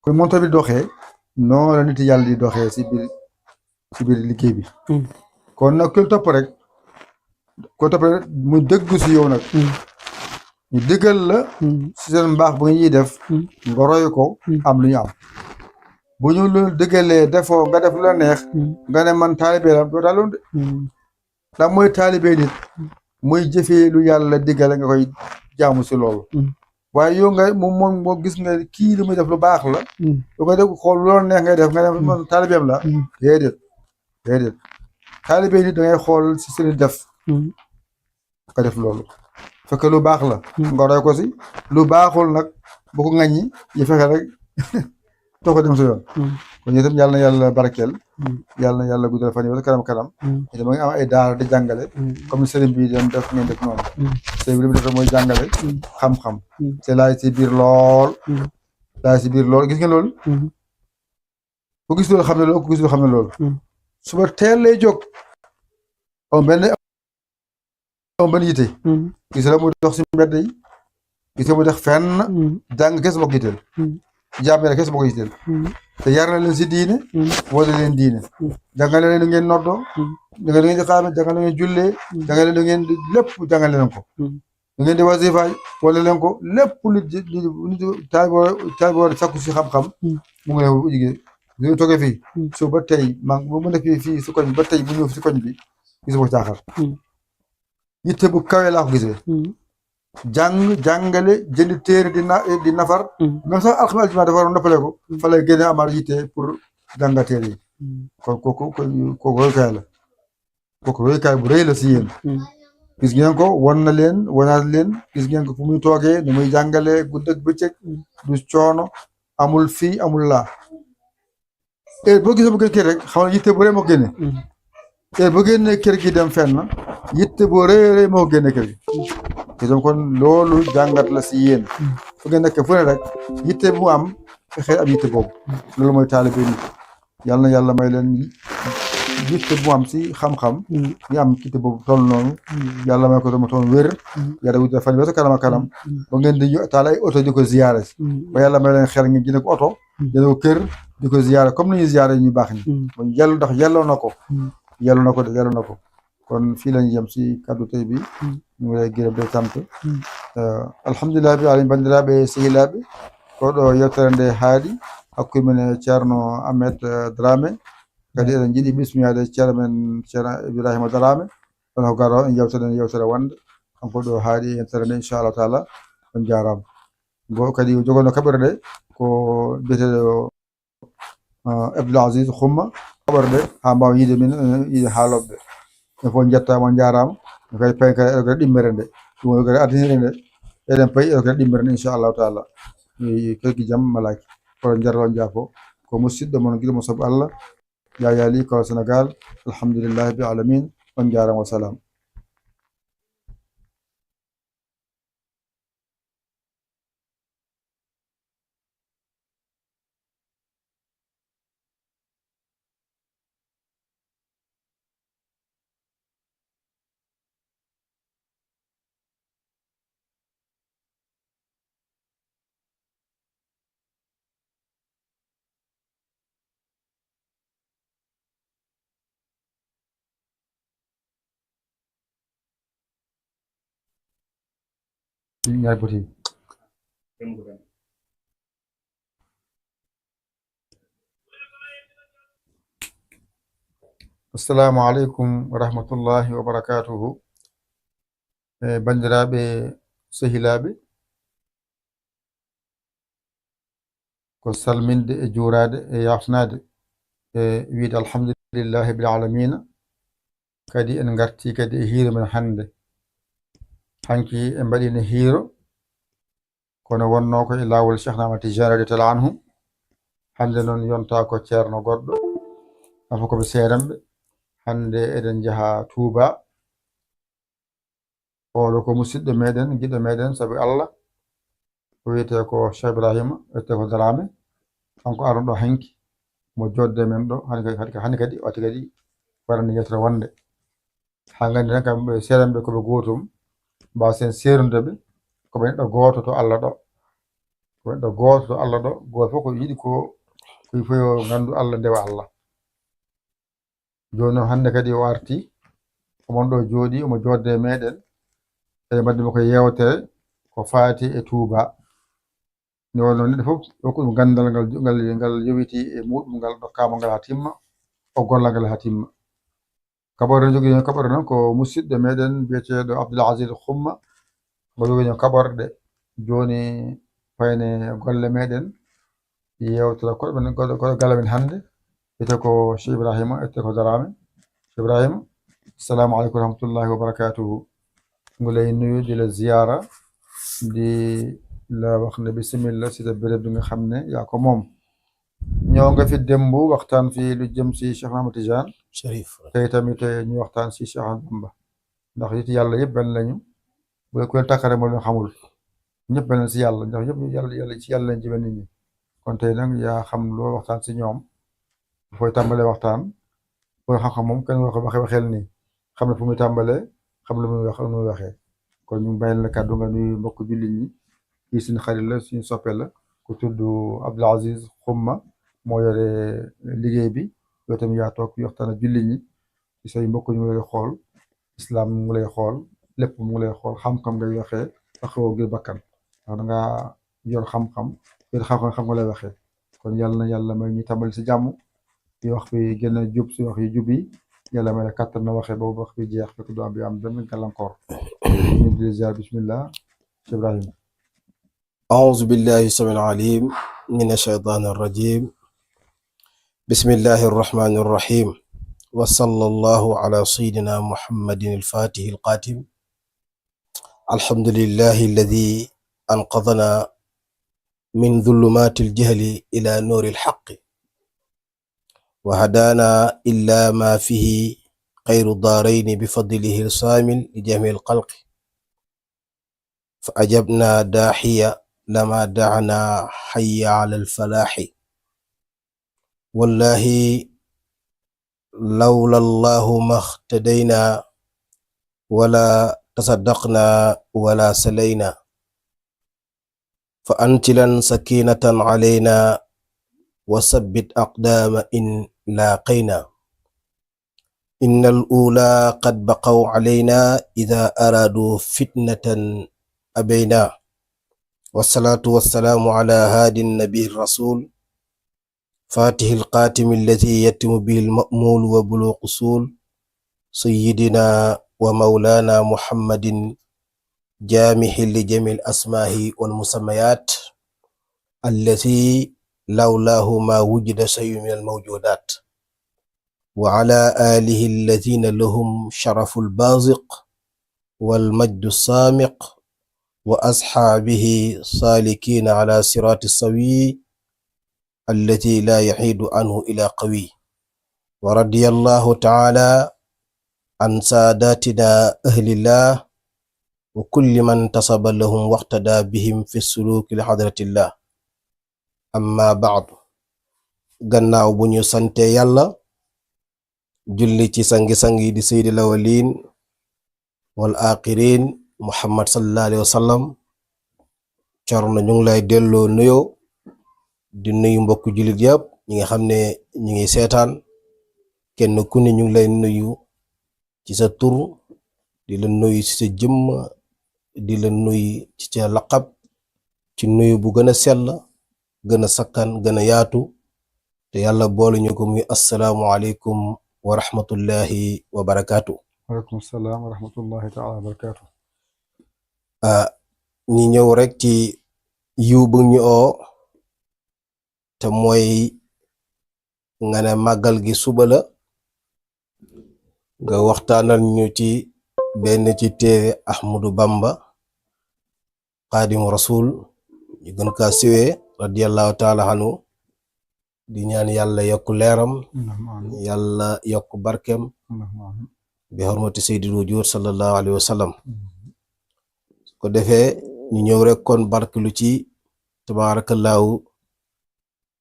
kon montor bi doxee noonu la nit yàlla di doxee si biir liggéey bi kon nag ku topp rek mu dëggu si yow nag ñu dëggal la si seen mbaax bu ñuy def nga roy ko am lu ñu am bu ñu lu dëggalee defoo nga def lu la neex nga ne man taalibe la doo daaloon de ndax mooy taalibe nit muy jëfee lu yàlla diggale nga koy jaamu si loolu waaye yow nga moom moo gis nga kii li muy def lu baax la lu koy def xool lu la neex ngay def nga ne man taalibeem la déedéet taalibe nit da ngay xool si seen def nga def loolu fekk lu baax la nga roy ko si lu baaxul nag bu ko ŋaññi yi fexe rek too ko dem sa yoon kon itam yàlla na yàlla barkeel yàlla na yàlla guddal fan yi ba kanam dama ngi am ay daara di jàngale comme ni sëriñ bi doon def ngeen def noonu sëriñ bi li mu def mooy jàngale xam-xam te laay si biir lool gis ngeen loolu ku gis loolu xam ne loolu ku gis loolu xam ne loolu suba teel lay jóg am benn yite gis la mu dox si mbedd yi gis la mu dox fenn jàng kese bokk yitteel jaam yàlla kese bokk yitteel te yar na leen si diine wala leen diine jàngale leen ngeen noddoo jàngale ngeen di xaame jàngale ngeen jullee jàngale leen ngeen di lépp jàngale leen ko ngeen di wasifaay wala leen ko lépp nit taal boo sakku si xam-xam mu ngi leen jigéen ñu toogee fii so ba tey bu mu nekk fii si koñ ba tey bu ñëw si koñ bi gis ko caaxal yitte bu kawe laa ko gisee jàngale jëndi téere di nafar même sax alxames aljuma dafa war a noppale ko fa lay génne amaat yitte pour jànga téere yi kon kooku royukaay la kooku royukaay bu rëy la si yéen gis ngeen ko wanaat leen gis ngeen ko fu muy toogee nu muy jàngale guddeeg bëccëg du coono amul fii amul laa boo gisee bu gën kër rek xam ne yitte bu rëy moo génne boo génne kër gi dem fenn yitte boo rëy moo génne kër gi te donc kon loolu jàngat la si yéen fu ngeen nekk fu ne rek yitte bu am fexe am yitte boobu loolu mooy taalibe nit yàlla na yàlla may leen yitte bu am si xam-xam ñu am yitte boobu toll noonu yàlla may ko dama toon wér yàlla wutal fan ba sa kanam a kanam ba ngeen di taal ay oto di ko ziyaare si ba yàlla may leen xel ngeen jënd ko oto jënd ko kër di ko ziyaare comme ni ñuy ziyaare ñu baax ñi bon yellu ndax yelloo na ko kon fii lañu yem si kaddu tey bi ñu ngi lay gërëm de sant alhamdulillah bi alamin bandiraɓe sehilaɓe koɗo yewtere nde haaɗi hakkude men e ceerno Ahmed Dramé kadi eɗen jiiɗi bismiyade ceerno men ceerno Ibrahima Dramé ɗon ko garo en yewtere wonde kanko ɗo haaɗi yewtere nde inchallahu taala on jarama bo kadi jogono kaɓere ɗe ko biyeteɗo Abdoul Aziz Xumma kaɓere ɗe ha mbawa yiide min yiide haaloɓeɓe e fof jettama on jarama kadi payi kadi eɗo kadi ɗimmere nde ɗum woni kadi addanire nde eɗen payi eɗo kadi ɗimmere nde inchallahu taala kelki jaam malaki kono jarata on jaafo ko musidɗo moon guiɗo mo saabu Allah Yaya Ly Kawal Sénégal alhamdulillahi bi alamin on jarama wa salam ñaari bët yi assalamu aleykum wa rahmatullahi wa barakatuhu bandiraɓe sehilaɓe ko salminde e juurade e yafnade e wiide alhamdulillahi bil alamina kadi en garti kadi e hiiro men hannde hanki en mbaɗino hiiro kono wonno ko e laawol Cheikh Ahmad Tidiane radiyallahu anhu hannde noon yonta ko ceerno goɗɗo afa koɓe seeranɓe hannde eɗen jaha Touba oɗo ko musidɗo meɗen giɗo meɗen sabu Allah o wiyete ko Cheikh Ibrahima wiyete ko Darame kanko aron ɗo hanki mo jodde men ɗo hannde kadi wati kadi waɗande yettere wonde ha gandi tan kamɓe seeranɓe koɓe gootum mbasen sernudeɓe koɓe neɗɗo gooto to Allah ɗo ko neɗɗo gooto to Allah ɗo gooto fof ko yiɗi ko fof yo gandu Allah ndewa Allah joni noon hannde kadi o arti omon ɗo jooɗi omo jodde meɗen e mbaddimo ko yewtere ko faati e Touba ni wonno neɗɗo fof hokkuɗum gandal ngal yowiti e muɗum ngal dokkama ngal ha timma o golla ngal ha timma kaɓorde jogui kaɓorde noon ko musidɗo meɗen biyeteɗo Abdoul Aziz Xumma mo jogui kaɓorde joni fayne golle meɗen yewtere koɗo gala men hannde wiyete ko Cheikh Ibrahima ette ko Darame Cheikh Ibrahima assalamu aleykum wa rahmatullahi wa barakatuhu ngu lay nuyu di la ziyaara di la wax ne bismillah si sa béréb bi nga xam ne yaa ko moom ñoo nga fi démb waxtaan fi lu jëm si Cheikh Ahmad Tidiane Cherif tey tamit ñu waxtaan si Cheikh Ahmadou Bamba ndax it yàlla yëpp benn lañu bu ku leen takkare moo leen xamul ñëpp benn si yàlla ndax ñëpp yàlla ci yàlla lañ ci benn nit ñi kon tey nag yaa xam loo waxtaan si ñoom fooy tàmbalee waxtaan boo xam-xam moom kenn waxeel nii xam ne fu muy tàmbalee xam lu muy wax lu muy waxee kon ñu bàyyi la kàddu nga nuyu mbokk jullit ñi kii suñu xarit la suñu soppe la ku tudd Abdoul Aziz Xumma moo yore liggéey bi yow tamit yaa toog waxtaan ak jullit ñi ci say mbokk ñu ngi lay xool islam mu ngi lay xool lépp mu ngi lay xool xam-xam ngay waxee waxoo ngir bakkan ndax da ngaa yor xam-xam xam nga lay waxee kon yàlla na yàlla may ñu tàmbali si jàmm di wax bi gën a jub si wax yu jub yi yàlla may la kàttan na waxee boobu wax bi jeex fekk du am bi am benn gàllankoor ñu di ziar bismillah Cheikh Ibrahima أعوذ بالله السميع العليم من الشيطان الرجيم بسم الله الرحمن الرحيم وصلى الله على سيدنا محمد الفاتح القاتم الحمد لله الذي أنقذنا من ظلمات الجهل إلى نور الحق وهدانا إلا ما فيه خير الدارين بفضله الصامل لجميع الخلق فأجبنا داحية لما دعنا حي على الفلاح والله لولا الله ما اهتدينا ولا تصدقنا ولا سلينا فأنزلا سكينة علينا وثبت أقدام إن لاقينا إن الأولى قد بقوا علينا إذا أرادوا فتنة أبينا والصلاة والسلام على هادي النبي الرسول فاتح القاتم الذي يتم به المأمول وبلوغ أصول سيدنا ومولانا محمد جامع لجميع الأسماء والمسميات الذي لولاه ما وجد شيء من الموجودات وعلى آله الذين لهم شرف البازق والمجد السامق وأصحابه سالكين على صراط السوي التي لا يحيد عنه إلى قوي ورضي الله تعالى عن ساداتنا أهل الله وكل من تصب لهم واقتدى بهم في السلوك لحضرة الله أما بعد gannaaw bu ñu sante yàlla julli ci sangi-sangi di sayyidil awwalin wal axirin Muhammad sallallahu alayhi wa sallam Corno ñu ngi lay delloo nuyoo di nuyu mbokku jullit yëpp ñi nga xam ne ñu ngi seetaan kenn ku ne ñu ngi lay nuyu ci sa tur di la nuyu ci sa jëmm di la nuy ci ca laqab ci nuyu bu gën a sell gën a sakkan gën a yaatu te yàlla boole ñu ko muy assalaamu aleykum wa rahmatullahi wa barakaatu. waaleykum salaam wa rahmatullahi taala wa barakaatu. ñi ñëw rek ci yiw bu ñu oo te mooy nga ne màggal gi suba la nga waxtaanal ñu ci benn ci téere Ahmadu Bamba xaadimu rasul ñu gën kaa siwee radiyallahu taala anhu di ñaan yàlla yokk leeram yàlla yokk barkem bi xormati sayyidil wujuud sallallahu alayhi wa sallam ko defee ñu ñëw rek kon barkelu ci tabaarakallaahu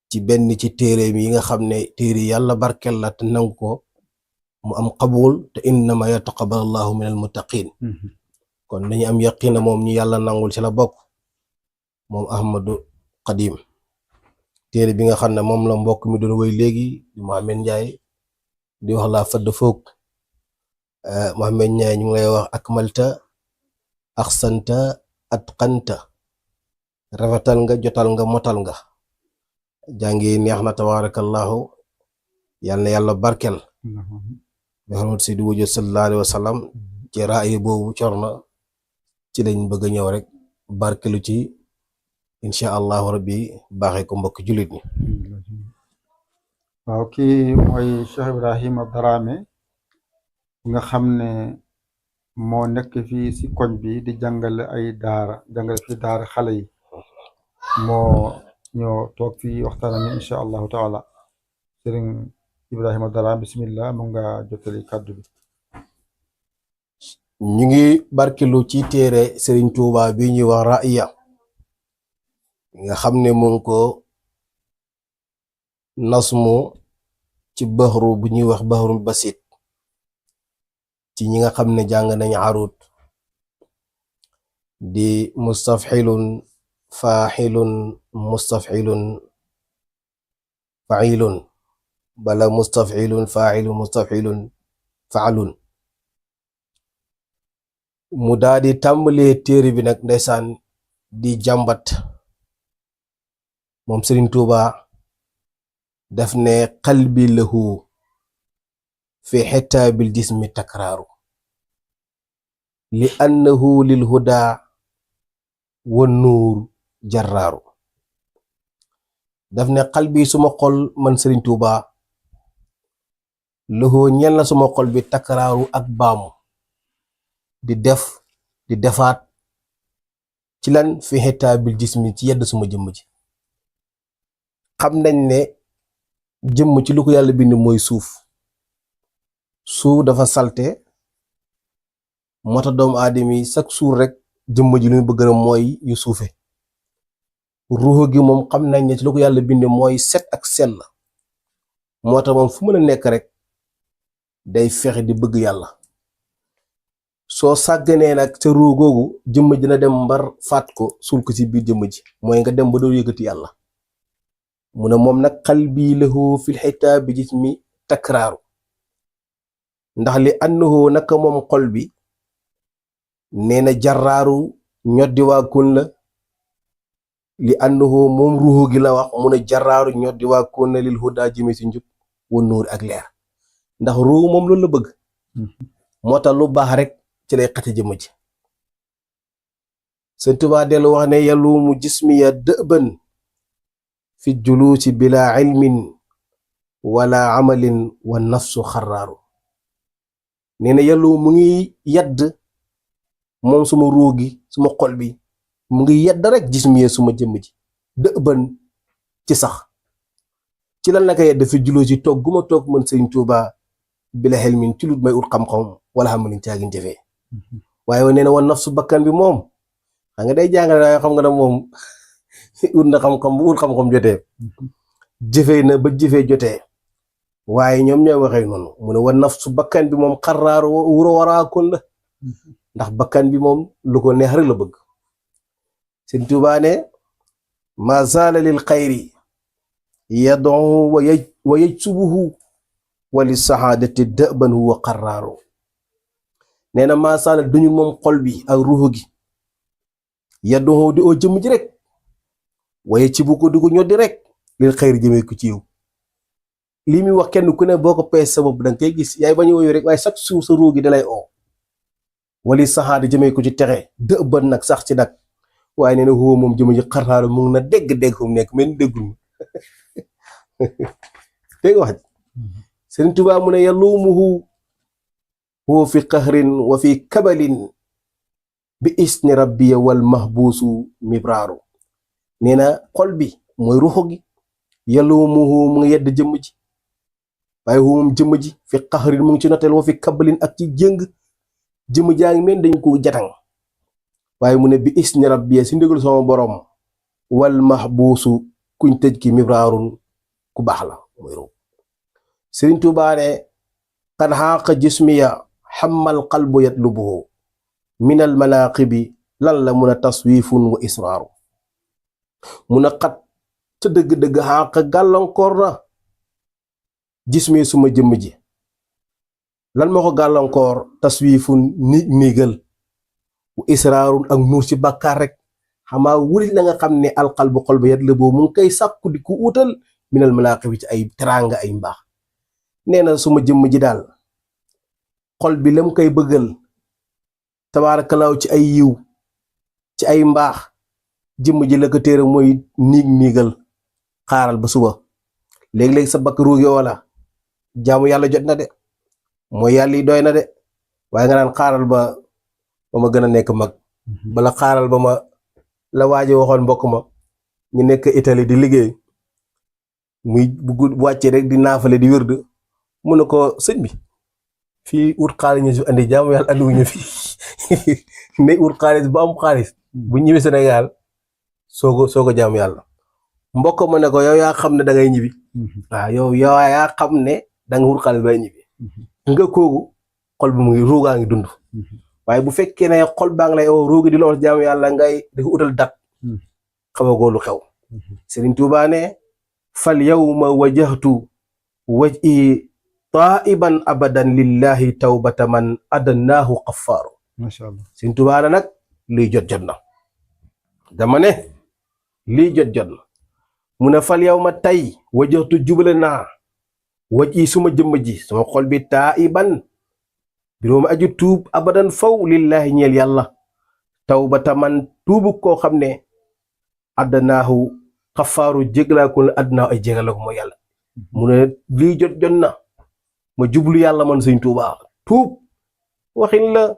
ci benn ci téere yi nga xam ne téere yàlla barkel la te nangu ko mu am qabul te innama yataqabbalallahu minal muttaqin kon dañu am yaqina moom ñu yàlla nangul ci la bokk moom Ahmadu Xadim téere bi nga xam ne moom la mbokk mi doon woy léegi di Mohamed Ndiaye di wax laa fadd foog Mohamed Ndiaye ñu ngi lay wax akmalta axsanta atqanta rafetal nga jotal nga motal nga jàngi neex na tabarakallahu yal na yàlla barkel bi xormat seydi wujud sallallahu alayhi wa sallam ci raayi boobu cor na ci lañ bëgg a ñëw rek barkelu ci incha allahu rabbi baaxee ko mbokk jullit ñi. waaw kii mooy Cheikh Ibrahima Darame nga xam ne moo nekk fii si koñ bi di jàngale ay daara jàngale fii daara xale yi moo ñoo toog fii waxtaan ak incha allahu taala sëriñ Ibrahima Darame bismillah mu nga jottali kàddu bi. ñu ngi barkelu ci téere Sëriñ Tuuba bi ñuy wax Raaya nga xam ne mu ngi ko nasmu ci baxru bu ñuy wax baxrul basit ci ñi nga xam ne jàng nañ arut di mustafxilun faaxilun mustafxilun failun bala mustafxilun faaxilun mustafxilun faalun mu daa di tàmbalee téere bi nag ndeysaan di jàmbat moom Sëriñ Tuuba daf ne qalbi lahu fi xitaabil jismi takraaru li annahu lil huda wa nuur jarraaru daf ne qalbi suma xol man Sëriñ Tuuba lahu ñel na suma xol bi takraaru ak baamu di def di defaat ci lan fi xitaabil jismi ci yedd suma jëmm ji xam nañ ne jëmm ci lu ko yàlla bind mooy suuf dafa salte moo tax doomu aadama yi chaque jour rek jëmm ji lu ñu bëgg na mooy yu suufe ruuxu gi moom xam nañ ne ci lu ko yàlla bind mooy set ak sell moo tax moom fu mën a nekk rek day fexe di bëgg yàlla soo sàgganee nag sa ruu googu jëmm ji na dem mbar faat ko suul ko ci biir jëmm ji mooy nga dem ba doo yëgati yàlla mu ne moom nag qalbi lahu fil xitaabi jismi takraaru ndax li annahu naka moom xol bi nee na jarraaru ñoddi waa kun la li annahu moom ruuxu gi la wax mu ne jarraaru ñoddi waa kun la lil huda jëme si njub wa nuur ak leer ndax ruuxu moom loolu la bëgg moo tax lu baax rek ci lay xati jëmm ji Sëñ Tuubaa dellu wax ne yaluumu jismiya dëban fi juluusi bila ilmin wala amalin wa nafsu xaraaru nee na yàlla mu ngi yedd moom suma ruu gi suma xol bi mu ngi yedd rek jismiya suma jëmm ji dëban ci sax ci lan la ko yedd fi juluusi toog gu ma toog man Sëriñ Tuubaa bila ilmin ci lut may ut xam-xam wala amalin caagin jëfee waaye nee na wa nafsu bakkan bi moom xam nga day jàngale waaye xam nga ne moom ut na xam-xam bu ut xam-xam jotee jëfee na ba jëfee jotee waaye ñoom ñooy waxee noonu mu ne wa nafsu bakkan bi moom xaraaru wuro waraakoon la ndax bakkan bi moom lu ko neex rek la bëgg Sëñ Tuubaa ne ma zaala lil xayri yad'u wa yajsubuhu wa li saxaadati dëban huwa xaraaru nee na ma zaala duñu moom xol bi ak ruuxu gi yadduhoo di oo jëmm ji rek waaye ci bu ko di ko ñoddi rek lil xayri jëmee ko ci yow lii muy wax kenn ku ne boo ko pees sa bopp da nga koy gis yaay bañ a woyu rek waaye chaque jour sa ruugi da lay oo wali saxaadi jëmee ko ci texe dëbban nag sax ci nag waaye nee na huwa moom jëmm ji xarxaaru mu ngi na dégg fu mu nekk mel ni déggul ma dégg nga wax Sëriñ Tuubaa mu ne yalumuhu huwa fi qahrin wa fi kabalin bi isni rabbiya wal mahbuusu mibraaru nee na xol bi mooy ruuxu gi yalumuhu mu ngi yedd jëmm ji waaye hu moom jëmm ji fi qahrin mu ngi ci notel wa fi kabalin ak ci jëng jëmm jaa ngi mel dañ ko jatang waaye mu ne bi isni rabbiya si ndigal sama borom wal mahbuusu kuñ tëj ki mibraarun ku baax la mooy ruux Sëriñ Tuubaa ne qad xaaqa jismiya xammal qalbu yatlubuhu min al manaaqibi lan la mun a taswifun wa israaru mun a xat ca dëgg-dëgg xaaqa gàllankoor na jismi suma jëmm ji lan moo ko gàllankoor taswifun niigal wa israarun ak nuur ci bàkkaar rek xamaa wuri la nga xam ne alqalbu xol ba yatlubuhu mu ngi koy sàkku di ku utal min al manaaqibi ci ay teraanga ay mbaax nee na suma jëmm ji daal xol bi lam koy bëggal tabaarakalaaw ci ay yiw ci ay mbaax jëmm ji la ko téere mooy niigal xaaral ba suba léeg-léeg sa bakk ruuge wala jaamu yàlla jot na de mooy yàlla yi doy na de waaye nga naan xaaral ba ma gën a nekk mag bala xaaral ba ma la waaje waxoon mbokk ma ñu nekk Italie di liggéey muy bu wàccee rek di naafale di wërd mu ne ko sëñ bi fii ut xaalis ñu si andi jaamu yàlla andiwuñu fi ne ut xaalis bu am xaalis bu ñibbi Sénégal soo ko jaamu yàlla mbokk ma ne ko yow yaa xam ne da ngay ñibbi waaw yow yaa xam ne da nga ut xaalis bay ñibbi nga koogu xol bi mu ngi ruugaa ngi dund waaye bu fekkee ne xol baa ngi lay ruugi di lool jaamu yàlla ngay di ko utal dat xamagoo lu xew Sëriñ Tuubaa ne fal yawma wajjahtu wajhi taiban abadan lillahi tawbata man adannaahu xafaaru macha allah Sëriñ Tuubaa na nag lii jot na dama ne lii jot na mu ne fal yow ma tey wajjahtu jubale naa wajhi suma jëmm ji sama xol bi taiban birooma aju tuub abadan faw lillahi ñeel yàlla tawbata man tuubu koo xam ne addanaahu xafaaru jégalaa ko addunaahu ay jégala ko mooy yàlla mu ne lii jot na ma jublu yàlla man Sëriñ Tuubaa tuub waxin la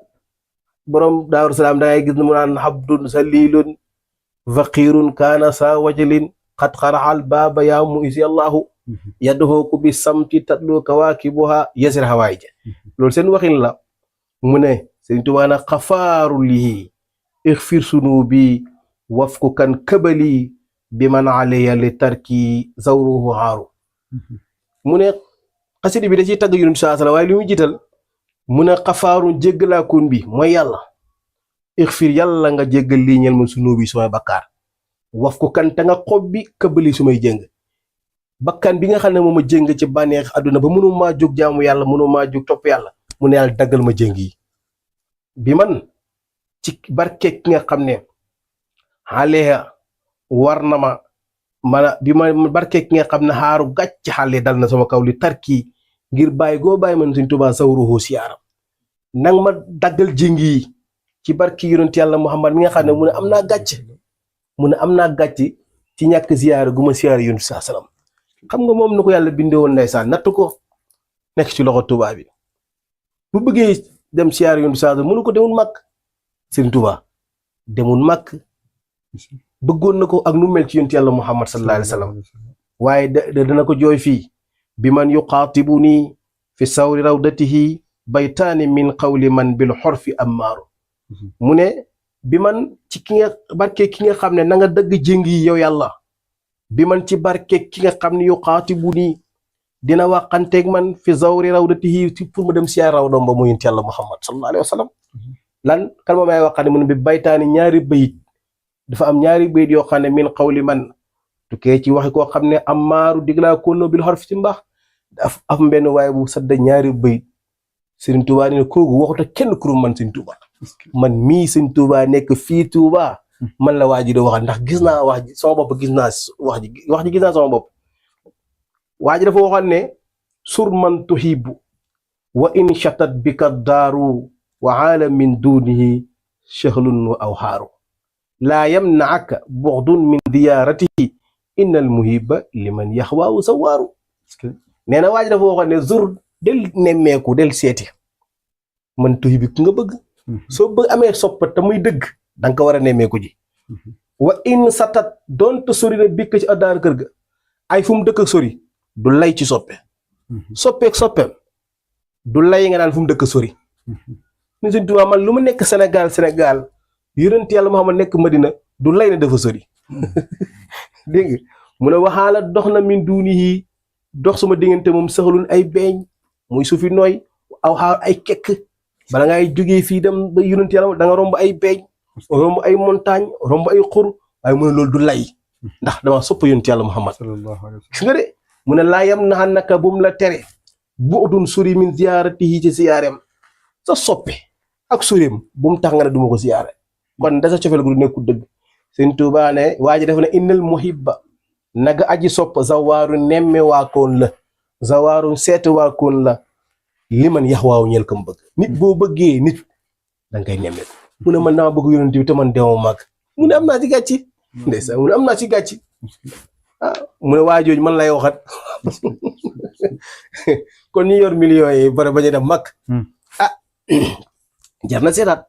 borom Daaru Salaam da ngay gis ne mu naan habdun salilun faqirun kaana sa wajalin xat xaraxal baaba yaa mu isi allahu yadduhoo ku bi samti tatlu kawaakibuha yasir hawaay ja loolu seen waxin la mu ne Sëriñ Tuubaa na xafaaru lii ixfir sunu bi waf ku kan këbali bi man alayya li tarki zawruhu haaru mu ne xasida bi da ciy tagg Yonent saa sala waaye li muy jiital mu ne xafaaru jéggalaakoon bi mooy yàlla ixfir yàlla nga jéggal lii ñel man sunu bi sumay bakkaar waf ku kan te nga xob bi këbali sumay jëng bakkan bi nga xam ne moom a jëng ci bànneex àdduna ba mënu maa jóg jaamu yàlla mënu maa jóg topp yàlla mu ne yàlla daggal ma jëng yi bi man ci barke ki nga xam ne xaaleya war na ma mana bi ma barke ki nga xam ne xaaru gàcc xale dal na sama kaw li tarki ngir bàyyi goo bàyyi man Sëriñ Tuubaa sawruhu siyaaram nang ma daggal jëng yi ci barki yonent yàlla Muhammad mi nga xam ne mu ne am naa gàcc ci ñàkk ziyaara gu ma siyaara yonent saa salaam xam nga moom na ko yàlla bindee woon ndeysaan natt ko nekk ci loxo Tuubaa bi bu bëggee dem siyaara yonent saa salaam mënu ko demul màkk Sëriñ Tuubaa demul màkk bëggoon na ko ak nu mel ci yonent yàlla Muhammad sallallahu alayhi wa sallam waaye dana ko jooy fii bi man yuqaatibuni fi sawri rawdatihi baytaani min qawli man bil xorfi ammaaru mu ne bi man ci ki nga barke ki nga xam ne na nga dëgg jéng yi yow yàlla bi man ci barke ki nga xam ne yuqaatibuni dina waxanteeg man fi sawri rawdatihi pour ma dem siyaar rawdom ba mu yonent yàlla Muhammad sallallahu alayhi wa sallam lan kan ma may waxane mu ne bi baytaani ñaari bayit dafa am ñaari bayit yoo xam ne min qawli man tukkee ci waxi koo xam ne ammaaru diglaa kono bil xorfi ci mbaax af benn waaye bu sadda ñaari bayit Sëriñ Tuubaa ne kooku waxuta kenn kurum man Sëriñ Tuubaa man mii Sëriñ Tuubaa nekk fii Tuubaa man la waa ji di waxal ndax gis naa wax ji sama bopp gis naa wax ji gis naa sama bopp waa ji dafa waxoon ne sur man tuhibbu wa in shatat bika daaru wa aalam min dunihi shahlun wa awhaaru laa yamnaaka buxdun min diyaaratihi inna al muhibba liman yaxwaawu sawaaru nee na waa ji dafa waxoon ne zur del nemmeeku del seeti man tuhibbi ku nga bëgg soo bëgg amee soppa te muy dëgg da nga ko war a nemmeeku ji wa in satat doonte sori na bikk ci addaar kër ga ay fu mu dëkk ak sori du lay ci soppe soppeek soppeem du lay nga naan fu mu dëkk sori ni Sëñ Tuubaa man lu mu nekk Sénégal yonent Yàlla Muhammad nekk Madina du lay na dafa sori dégg nga mu ne waxaala dox na min duunihi dox suma diggante moom saxalun ay beeñ muy suufi nooy aw xaar ay kekk bala ngay jógee fii dem ba yonent Yàlla da nga romb ay beeñ romb ay montagne romb ay xur waaye mu ne loolu du lay ndax dama sopp yonent Yàlla Muhammad gis nga de mu ne laa yam naxa naka bu mu la tere bu udun sori min ziyaaratihi ci ziyaareem sa soppe ak soreem bu mu tax nga ne duma ko ziyaare kon dasa cofeel gu du nekkul dëgg Sëñ Tuubaa ne waa ji def na innal muhibba naga aji sopp zawaaru nemme waakoon la zawaaru seet waakoon la li man yax waaw ñel kam bëgg nit boo bëggee nit da ngay nemme ko mu ne man dama bëgg yonent bi te man demoo màgg mu ne am naa ci gàcci ndeysaan mu ne am naa ci gàcci mu ne waa jooju man lay waxat kon ñu yor millions yi bare bañ a dem mag jar na seetaat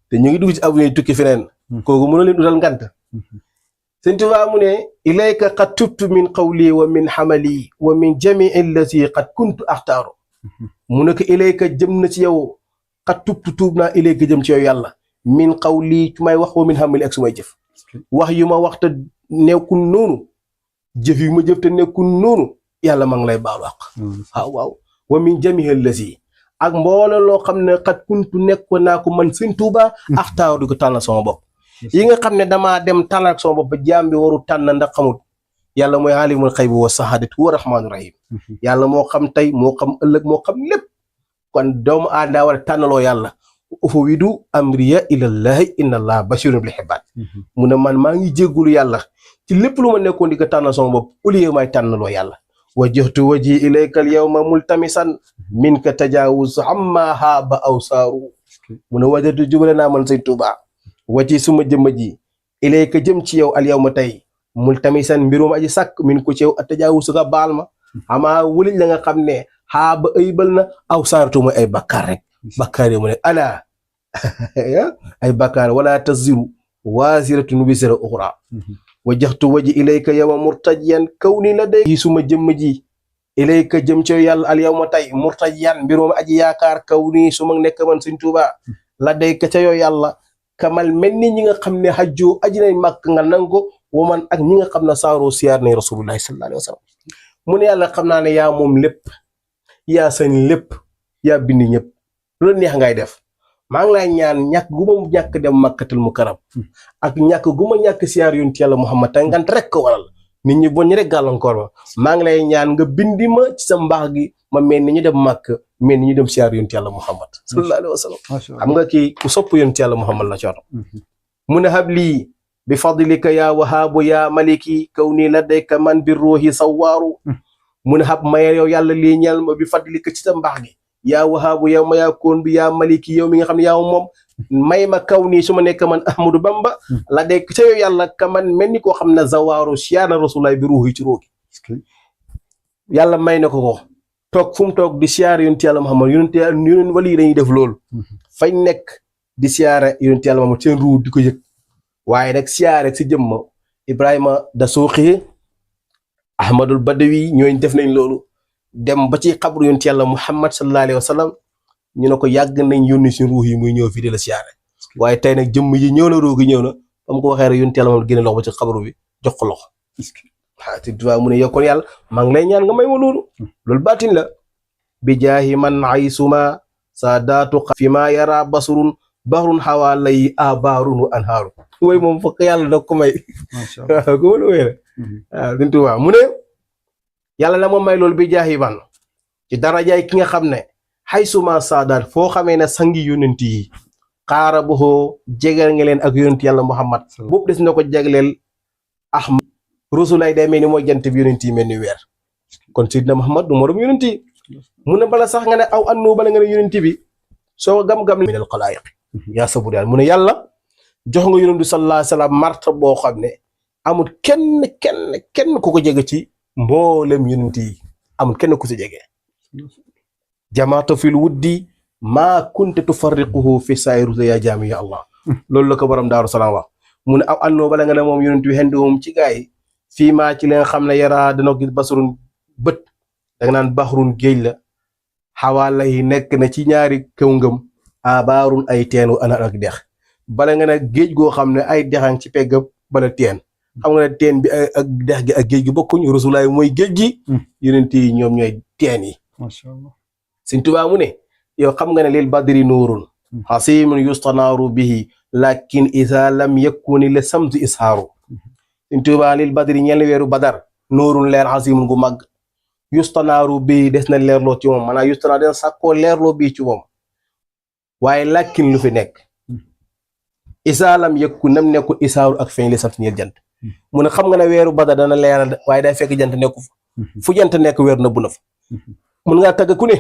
te ñu ngi dugg ci avenue tukki feneen kooku mën na leen utal ngant Sëñ Tuubaa mu ne ilayka qad tubtu min qawli wa min xamali wa min jamii allati qad kuntu axtaaru mu ne ko ilayka jëm na ci yow qad tubtu tuub naa ilayka jëm ci yow yàlla min qawli ci may wax wa min xamali ak su may jëf wax yu ma wax te nekkul noonu jëf yu ma jëf te nekkul noonu yàlla ma ngi lay baalu àq waaw wa min jamii allati ak mbooloo loo xam ne xat kuntu nekkoon naa ko man Sëñ Tuubaa axtaaru di ko tànnal sama bopp yi nga xam ne damaa dem tànnal ak sama bopp ba jaam bi waru tànn ndax xamul yàlla mooy aalimul xaybi wa sahaadati huwa rahmaanu rahim yàlla moo xam tey moo xam ëllëg moo xam lépp kon doomu aadama war a tànnaloo yàlla ufawidu amriya ilallahi inna allah basirun bil ibaad mu ne man maa ngi jéggulu yàlla ci lépp lu ma nekkoon di ko tànnal sama bopp au lieu may tànnaloo yàlla wajjahtu wajhi ilayka al yawma multamisan minka tajawuz amma haaba aw saaru mu ne wajjahtu jubale naa man Sëñ Tuubaa wajhi suma jëmma ji ilayka jëm ci yow al yawma tey multamisan mbirum aji sàkk min ko ci yow a tajawuz nga baal ma xamaa wulij la nga xam ne haaba aybal na aw saaratu mooy ay bakkaar rek bakkaar yi mu ne ala ay bakkaar wala taziru waziratun wizra uxra wajjahtu wajhi ilayka yawma murtajiyan kaw ni la day suma jëmm ji ilayka jëm ci yàlla al yawma tey murtajiyan mbirum aji yaakaar kaw ni su ma nekk man Sëñ Tuubaa la day ka ca yow yàlla kamal mel ni ñi nga xam ne xajjoo aji nañ màkk nga nango waman ak ñi nga xam ne saaroo siyaar nañ rasulullahi sallallahu alayhi wa sallam mu ne yàlla xam naa ne yaa moom lépp yaa sañ lépp yaa bind ñëpp lu la neex ngay def maa ngi lay ñaan ñàkk gu ma ñàkk dem màkkatal mu karam ak ñàkk gu ma ñàkk siyaar yonent yàlla Muhammad te ngant rek ko waral nit ñi bon ñi rek gàllankoor ma maa ngi lay ñaan nga bindi ma ci sa mbaax gi ma mel ni ñu dem màkk mel ni ñu dem siyaar yonent yàlla Muhammad sallallahu alayhi wa sallam xam nga kii ku sopp yonent yàlla Muhammad la coon mu ne hablii bi fadlika yaa wahaabu yaa maliki kaw nii ladayka man bi ruuhi sawaaru mu ne hab maye yow yàlla lii ñeel ma bi fadlika ci sa mbaax gi yaa wahaabu yow ma yaa koon bi yaa maliki yow mi nga xam ne yaa moom may ma kaw nii su ma nekk man Ahmadou Bamba la dayka ca yow yàlla ka man mel ni koo xam ne zawaaru siyaar na rasulullahi bi ruuhi ci ruugi yàlla may na ko toog fu mu toog di siyaare yonent yàlla Muhammad yonent wali yi dañuy def loolu fañ nekk di siyaare yonent yàlla Muhammad seen ruu di ko yëg waaye nag siyaare si jëmma Ibrahima da Suuxi Ahmadul Badawi ñooñu def nañ loolu dem ba ci xabru yonent yàlla Muhammad sallallahu alayhi wa sallam ñu ne ko yàgg nañ yónni si ruux yi muy ñëw fii di la siyaare waaye tey nag jëmm yi ñëw na ruux gi ñëw na ba mu ko waxee rek yonent yàlla Muhammad génne loxo ba ci xabru bi jox ko loxo waaw te duwaa mu ne yow kon yàlla maa ngi lay ñaan nga may ma loolu baatin la bi jaahi man aysuma saadaatu fi ma yara basurun bahrun xawaa lay abaarun wa anhaaru wooy moom fokk yàlla da ko may waaw ko mën a wéy la waaw Sëñ Tuubaa mu ne yàlla na ma may loolu bi jaahi man ci darajaay ki nga xam ne xaysuma saadaat foo xamee ne sangi yonent yi qaarabahu jegal nga leen ak yonent yàlla Muhammad boobu des na ko jagleel Ahmad Rasulullah day mel ni mooy jant bi yonent yi mel ni weer kon Seydina Muhammad du morom yonent yi mu ne bala sax nga ne aw annu bala nga ne yonent bi soo gam-gam min al xalaayiq yaa sabur yàlla mu ne yàlla jox nga yonent bi sallallahu alayhi wa sallam marta boo xam ne amul kenn ku ko jege ci mboolem yonent yi amul kenn ku si jege jamaata fil wuddi maa kunte tufarriquhu fi saayir ya jaami ya Allah loolu la ko borom Daaru Salaam wax mu ne aw annu bala nga ne moom yonent bi henduwum ci gaay yi fii maa ci li nga xam ne yaraa dana gis basarun bët danga naan baxrun géej la xawaala yi nekk na ci ñaari këw ngëm abaarun ay teenu ana ak dex bala nga ne géej goo xam ne ay dexan ci pegg bala teen xam nga ne teen bi ak dex gi ak géej gi bokkuñ Rasulaay mooy géej gi yonent yi ñoom ñooy teen yi masha Allah Sëñ Tuubaa mu ne yow xam nga ne lil badri nuurun xasimun yustanaaru bihi lakin isa lam yakuni le samsi ishaaru Sëñ Tuubaa lil badri ñeel weeru badar nuurun leer xasimun gu mag yustanaaru bii des na leerloo ci moom maanaam yustanaaru des na sàkkoo leerloo bii ci moom waaye làkkin lu fi nekk isaalam yëkku nam nekkul isaaru ak feeñ li sant ñeel jant mu ne xam nga ne weeru bada dana leeral waaye day fekk jant nekku fa fu jant nekk weer na bu na fa mun ngaa tagg ku ne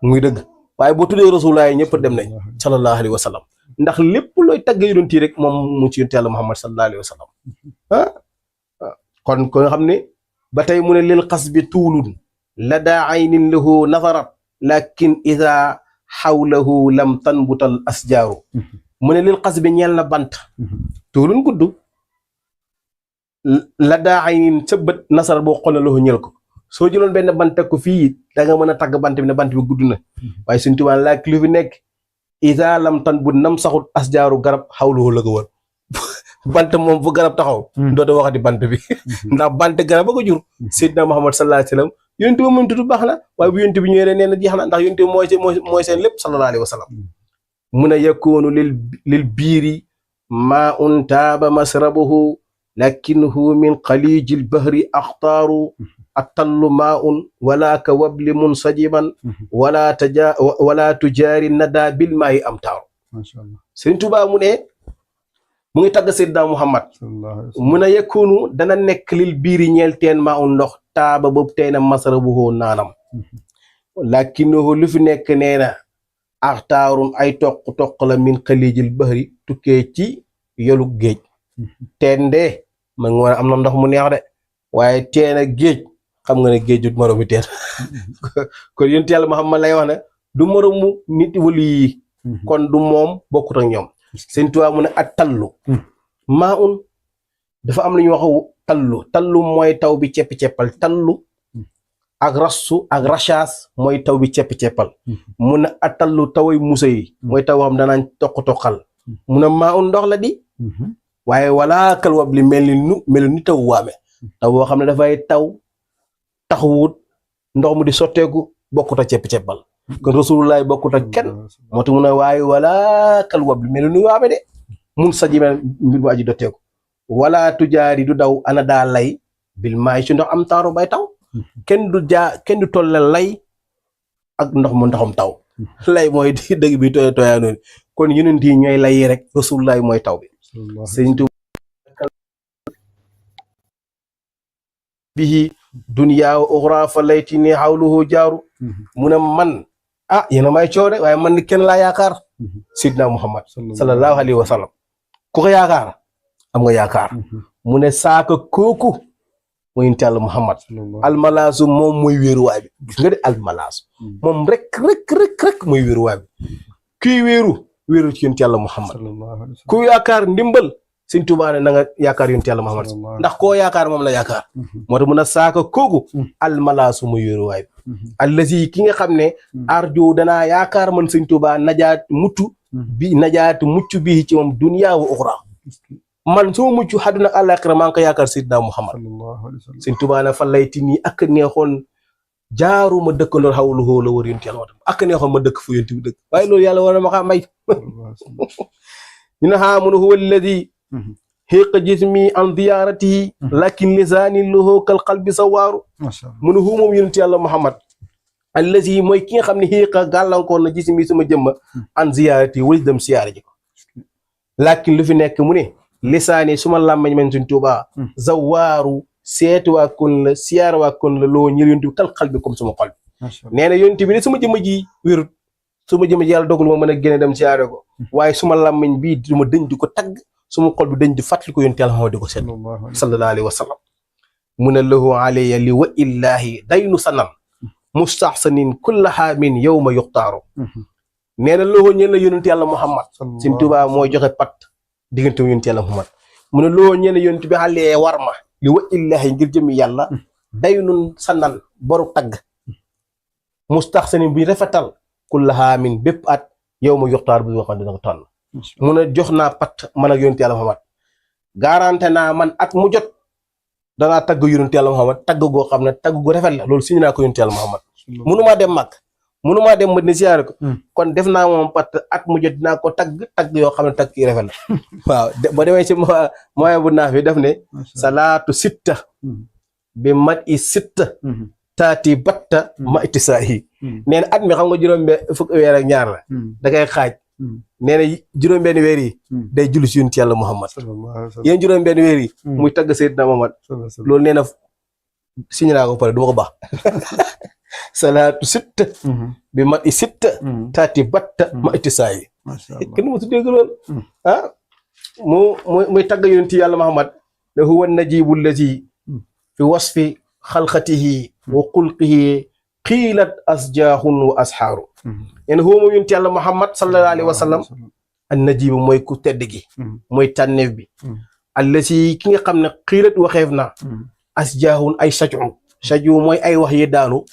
muy dëgg waaye boo tuddee Rasulullah ñëpp dem nañ sallallahu alayhi wa sallam ndax lépp looy tagg yonent yi rek moom mu ci yonent Yàlla Muhammad sallallahu alayhi wa sallam kon ko nga xam ne ba tey mu ne lil xas bi tuulun la daa aynin lahu nazarat lakin ida xawlahu lam tanbutal asjaaru mu ne lil xas bi ñeel na bant tuulun gudd la daa aynin sa bët nasarat boo xool na lahu ñeel ko soo jëloon benn bant teg ko fii da nga mën a tagg bant bi ne bant bi gudd na waaye Sëñ Tuubaa laak lu fi nekk ida lam tanbut nam saxut asjaaru garab xawlahu la ko wër bant moom fu garab taxaw dootu waxati bant bi ndax bant garab ba ko jur Seydina Muhammad sallallahu alayhi wa sallam yonent bi moom tudd baax na waaye bu yonent bi ñëwee nee na jeex na ndax yonent bi mooy seen lépp sallallahu alayhi wa sallam mun a yakunu lil biiri maa un taaba masrabuhu lakinhu min xaliijil bahri axtaaru attallu maa un wala ka wabli munsajiban wala tujaari nada bil maayi am taaru Sëriñ Tuubaa mu ne mu ngi tagg Seydina Muhammad mun a yekkoonu dana nekk lil biiri ñeel teen maa un ndox taaba boobu tey na masarabuhu naanam lakinnahu lu fi nekk nee na axtaarun ay toq la min xaliijil bahri tukkee ci yolu géej teen de man nga war a am na ndox mu neex de waaye teen a géej xam nga ne géej du moromu teen kon yonent Yàlla Muhammad lay wax ne du moromu nit wali yi kon du moom bokkut ak ñoom Sëñ Tuubaa mu ne ak tallu maa un dafa am lu ñuy wax tallu mooy taw bi cepp-ceppal tallu ak rassu ak rachaas mooy taw bi cepp-ceppal mu ne ak tallu taway musa yi mooy taw xam danaañ toq-toqal mu ne maa un ndox la di waaye walaa kal wab li mel ni taw waame taw boo xam ne dafay taw taxawut ndox mu di sotteeku bokkut a cepp-ceppal kon Rasulullah bokkut ak kenn moo tax mu ne waaye wala kal wab li mel ni waame de mun saji mel mbir mu aji dotteeku wala tujaari du daw ana daa lay bil maay ci ndox am taaru bay taw kenn du tolle lay ak ndox mu ndoxam taw lay mooy di dëgg bi tooy tooyaa noonu kon yonent yi ñooy lay rek Rasulullah mooy taw bi Sëriñ Tuubaa bihi dunya wa uxra fa layti ni xawluhu jaaru mu ne man yéena may coow de waaye man ni kenn laa yaakaar Seydina Muhammad sallallahu alayhi wa sallam ku ko yaakaar am nga yaakaar mu ne saaka kooku mooy yonent Yàlla Muhammad almalaasu moom mooy wéeruwaay bi gis nga de almalaasu moom rek mooy wéeruwaay bi kuy wéeru ci yonent Yàlla Muhammad ku yaakaar ndimbal Sëñ Tuubaa ne na nga yaakaar yonent Yàlla Muhammad ndax koo yaakaar moom la yaakaar moo tax mun a saaka kooku almalaasu muy wéeruwaay bi allazi ki nga xam ne arju danaa yaakaar man Sëñ Tuubaa najaat mucc bii ci moom dunya wa uxra man soo mucc àdduna ak àllaaxira maa ngi ko yaakaar Seydina Muhammad Sëñ Tuubaa ne fa layti nii ak neexoon jaaruma dëkkandoor xawluhu la wër yonent Yàlla ak neexoon ma dëkk fu yonent bi dëkk waaye loolu yàlla war na ma kaa may ñu ne mun huwa alladi xiq jismi an diyaaratihi lakin lisaani lahu kal qalbi sawaaru mu ne moom yonent Yàlla Muhammad allazi mooy ki nga xam ne xiiqa gàllankoor na gis mi sama jëmma an ziyaarati wali dem siyaare ji ko laakin lu fi nekk mu ne lisaani suma làmmañ man suñ Tuubaa zawaaru seetu waa kon la siyaare waa kon la loo ñël yonent bi kal xal bi comme suma xol bi nee na yonent bi ne suma jëmma ji wérut suma jëmma ji yàlla dogal ma mën a génne dem siyaare ko waaye suma làmmañ bii du ma dëñ di ko tagg suma xol bi dañ di fàttali ko yonent Yàlla Muhammad di ko seet sallallahu alayhi wa sallam mu ne lahu alayya li wa illahi daynu sanan mustahsanin kulla haamin yawma yuxtaaru nee na lahu ñeen la yonent Yàlla Muhammad Sëñ Tuubaa mooy joxe pat diggante yonent Yàlla Muhammad mu ne lahu ñeen la yonent bi alayya war ma li wa illahi ngir jëmi yàlla daynun sanan boru tagg mustahsanin bi rafetal kulla haamin bépp at yawma yuxtaar bu waxoon dina ko tànn mu ne jox naa pat man ak yonent Yàlla Muhammad garanté naa man at mu jot danaa tagg yonent Yàlla Muhammad tagg goo xam ne tagg gu rafet la loolu signé naa ko yonent Yàlla Muhammad mënumaa dem mag mënumaa dem Madina siyaare ko kon def naa moom pat at mu jot dinaa ko tagg yoo xam ne tagg yi rafet la waaw ba demee ci moyen bu naaf bi def ne salaatu sitta bi mat i sitta taati batta ma iti saa yi nee na at mi xam nga fukki weer ak ñaar la da koy xaaj nee na juróom-benn weer yi day julli si yonent Yàlla Muhammad yéen juróom-benn weer yi muy tagg Seydina Muhammad loolu nee na signé naa ko pare du ma ko baax salaatu sitta bi mat i sitta taati batta ma iti saa yi kenn mu tuddee ko loolu muy tagg yonent Yàlla Muhammad ne huwa najibu allazi fi wasfi xalqatihi wa xulqihi qiilat asjaahun wa asxaaru yéen huwa moom yonent Yàlla Muhammad sallallahu alayhi wa sallam an najibu mooy ku tedd gi mooy tànneef bi allazi ki nga xam ne qiilat waxeef na asjaahun ay saju mooy ay wax yi daanu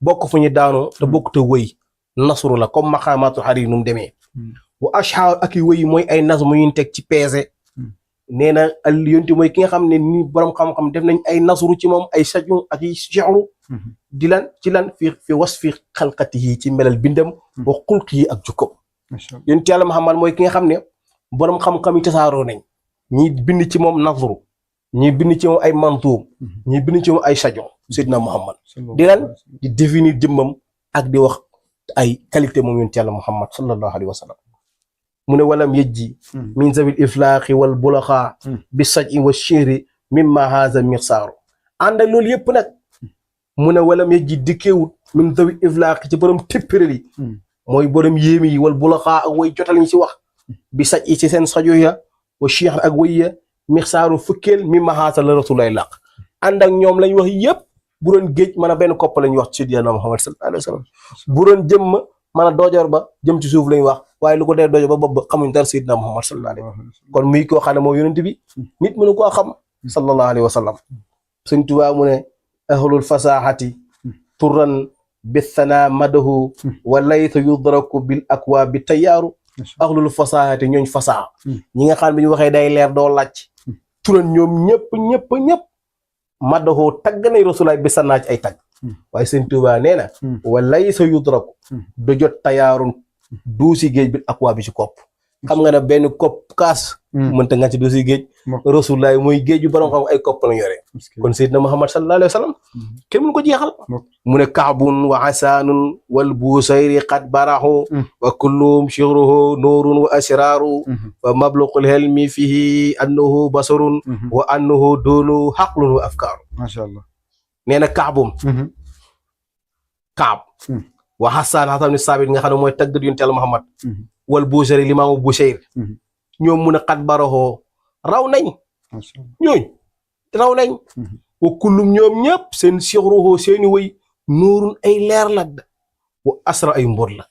bokk fu ñu daanu te bokk te wëy nasru la comme maqaamaatul xarir nu mu demee wa asxaaru ak i wëy mooy ay nazmu yuñ teg ci peese nee na yonti mooy ki nga xam ne ni borom xam-xam def nañ ay nasru ci moom ay saju ak i shi'ru di lan ci lan fi wasfi xalqatihi ci melal bindam wa xulqihi ak jukkoom yonti Yàlla Muhammad mooy ki nga xam ne borom xam-xam yi tasaaroo nañ ñi bind ci moom nasru ñi bind ci moom ay mantuum ñi bind ci moom ay saju Seydina Muhammad di lan di définir jëmmam ak di wax ay qualité moom yonti Yàlla Muhammad sallallahu alayhi wa sallam mu ne walam yejji min zawil iflaaqi wal bulaxa bi saji wa shihri mimma haza mirsaaru ànd ak loolu yëpp nag mu ne walam yejji dikkeewut min zawil iflaaqi ci borom téppéral yi mooy borom yéemi yi wal bulaxa ak way jotal ñi ci wax bi saj yi ci seen sajo ya wa shihri ak way ya mirsaaru fukkeel mimma haza la rasulullah laq ànd ak ñoom lañ wax yëpp bu doon géej mën a benn kopp lañ wax ci Seydina Muhammad sallallahu alayhi wa sallam bu doon jëmm mën a doojoor ba jëm ci suuf lañ wax waaye lu ko dee doojoor ba bopp ba xamuñ dara Seydina Muhammad sallallahu alayhi wa sallam kon muy koo xam ne moom yonent bi nit mënu koo xam sallallahu alayhi wa sallam Sëñ Tuubaa mu ne ahlul fasahati turan bi thana madahu wa laysa yudraku bil akwa bi tayaaru ahlul fasahati ñooñ fasaha ñi nga xam ne ñu waxee day leer doo laaj turan ñoom ñëpp madahu tagg nañ rasulaay bi sanaa ci ay tagg waaye Sëñ Tuubaa nee na wa laysa yudraku du jot tayaarun duusi géej bi akwa bi ci kopp xam nga ne benn kopp kaas mënta nga ci duusi géej rasulaay mooy géej yu borom xam ay kopp la yore kon Seydina Muhammad sallallahu alayhi wa sallam kenn mënu ko jeexal mu ne kaabun wa hasaanun wal busayri qad barahu wa kullum shihruhu nuurun wa asraaru wa mabluqul helmi fihi annahu basarun wa annahu doonu xaqlun wa afkaaru masha Allah nee na kaabum kaab wa hasaan ni saabit nga xam ne mooy taggat yonent Yàlla Muhammad wal busayri limaamu busayri ñoom mun a xat baraxoo raw nañ ñooñ raw nañ wa kullum ñoom ñëpp seen sixruhoo seeni wëy nuurun ay leer la wa asra ay mbóot la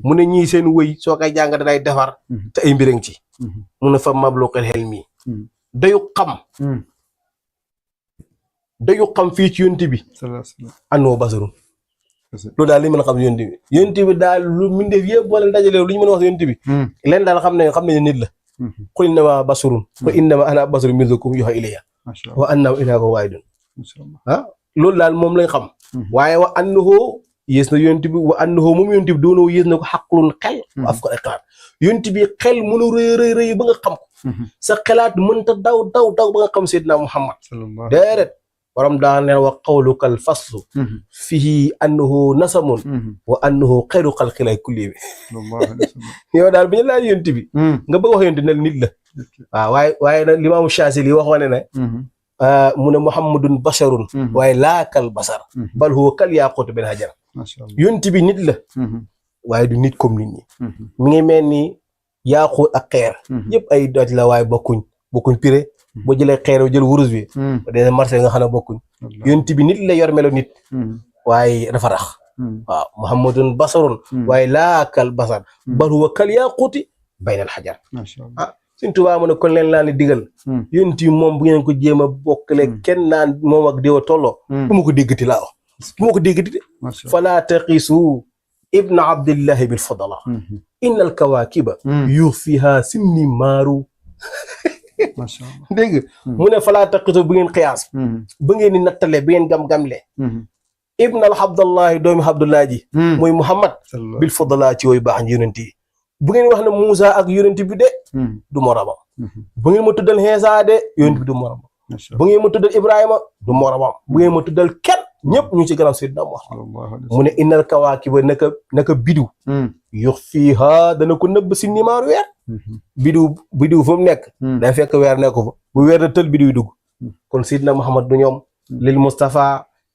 mu ne ñii seen wëy soo koy jàng danay defar te ay mbirang ci mu ne fa mabluqil helmi dayu xam fii ci yonent bi annoo basarun loolu daal li mën a xam yonent bi daal lu mindeef yëpp boo leen dajalee lu ñu mën a wax yonent bi leen daal xam ne nit la qul innama basarun wa innama ana basarun mislukum yuha ilayya wa anna ilaakum waahidun loolu daal moom lañ xam waaye wa annahu yées na yonent bi wa annahu moom yonent bi doonoo yées na ko xaqlun xel af ko ay xalaat yonent bi xel mënu rëy ba nga xam ko sa xelaat mënta daw ba nga xam Seydina Muhammad déedéet borom daa ne wa qawlukal faslu fihi annahu nasamun wa annahu xayru xalqilay kulli bi yow daal bi ñu laaj yonent bi nga bëgg wax yonent ne nit la waaw waaye nag limaamu Shaazili waxoon ne mu ne muhammadun basharun waaye laakal basar bal huwa kal yaaqut bil hajar yonent bi nit la waaye du nit comme nit ñi mi ngi mel ni yaaqut ak xeer yëpp ay doj la waaye bokkuñ pire boo jëlee xeer jël wurus bi dee marché nga xam ne bokkuñ yonent bi nit la yor melo nit waaye dafa rax waaw muhammadun basarun waaye laakal basar bal huwa kal yaaquti baynal hajar Sëñ Tuubaa mu ne kon leen laa ni digal yonent yi moom bu ngeen ko jéem a bokkale kenn naan moom ak diwa tolloo bu ma ko déggati laa wax bu ma ko déggati de falaa taqisu ibna abdillahi bil fadala inna al kawakiba yuxfiha sinni maaru dégg mu ne falaa taqisu bu ngeen xiyaas ba ngeen di nattale ba ngeen gam-gamle ibna al abdallahi doomi abdullah ji mooy muhammad bil fadala ci yooyu baax yonent yi bu ngeen wax ne Moussa ak yonent bi de du moromam bu ngeen ma tuddal Iisaa de yonent bi du moromam bu ngeen ma tuddal Ibrahima du moromam bu ngeen ma tuddal kenn ñëpp ñu ci gannaaw Seydina Muhammad mu ne innal kawaakiba naka bidiw yux fiiha dana ko nëbb si nimaaru weer bidiw fa mu nekk day fekk weer nekku fa bu weer na tël bidiw dugg kon Seydina Muhammad du ñoom lil Mustafa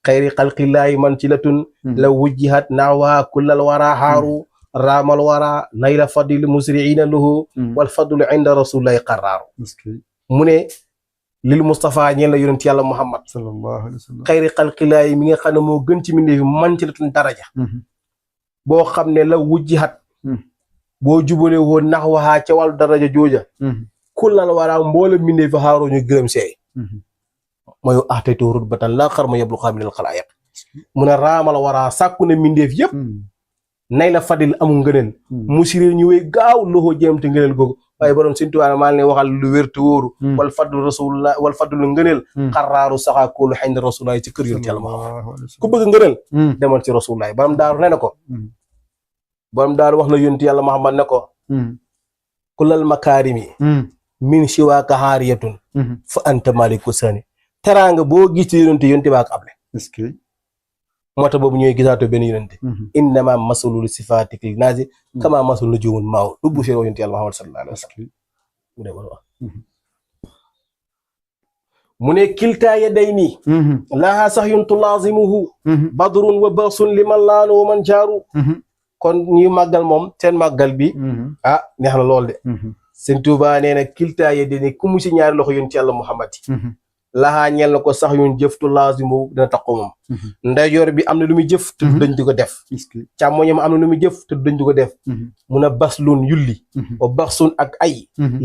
xayri xalqillaahi man ci latun la wujjihat nawa kullal wara haaru raamal wara nayla fadil musriina lahu wal fadlu inda rasulillahi qaraaru mu ne lil Mustafa ñeen la yonent yàlla Muhammad sallallahu alayhi wa sallam xayri xalqillaahi mi nga xam ne moo gën ci mbindeef fi man ci latun daraja boo xam ne la wujjihat boo jubale woon nax waxaa ca wàllu daraja jooja kullal wara mboola mbindeef fi xaaroo ñu gërëm seey mooy ahtaytu rutbatan laa xar ma yablu xaaminal xalaayiq mu ne raamal wara sàkku ne mbindeef yëpp nay la fadil amul ngëneel musiré ñu wéy gaaw loxoo jéem te ngëneel googu waaye borom Sëñ Tuubaa maa ngi leen waxal lu wér te wóoru wal fadlu rasulullah wal fadlu ngëneel xaraaru saxaa koolu xañ rasulullah ci kër yonent Yàlla Muhammad ku bëgg ngëneel demal ci rasulullah borom daaru ne na ko borom daaru wax na yonent Yàlla Muhammad ne ko kulal makaarimi min siwaaka haariyatun fa anta maliku sani teraanga boo gis ci yonent baa ko able moo tax boobu ñooy gisaatoo benn yonente innama masalul sifaatik li naasi kama masul nujuumul maaw lu bu fee yonent Yàlla Muhammad sallallahu alayhi wa sallam mu ne kiltaa yadayni laha sahyun tulaazimuhu badrun wa baasun liman laanu wa man jaaru kon ñuy màggal moom seen màggal bi neex na lool de Sëñ Tuubaa nee na kiltaa yadayni ku mu ci ñaari loxo yonent Yàlla Muhammad laxaa ñeel na ko sax yun jëf tu laazimu dina tax ko moom ndeyjoor bi am na lu muy jëf te du dañ di ko def càmmoñam am na lu muy jëf te du dañ di ko def mun a baslun yulli wa baxsun ak ay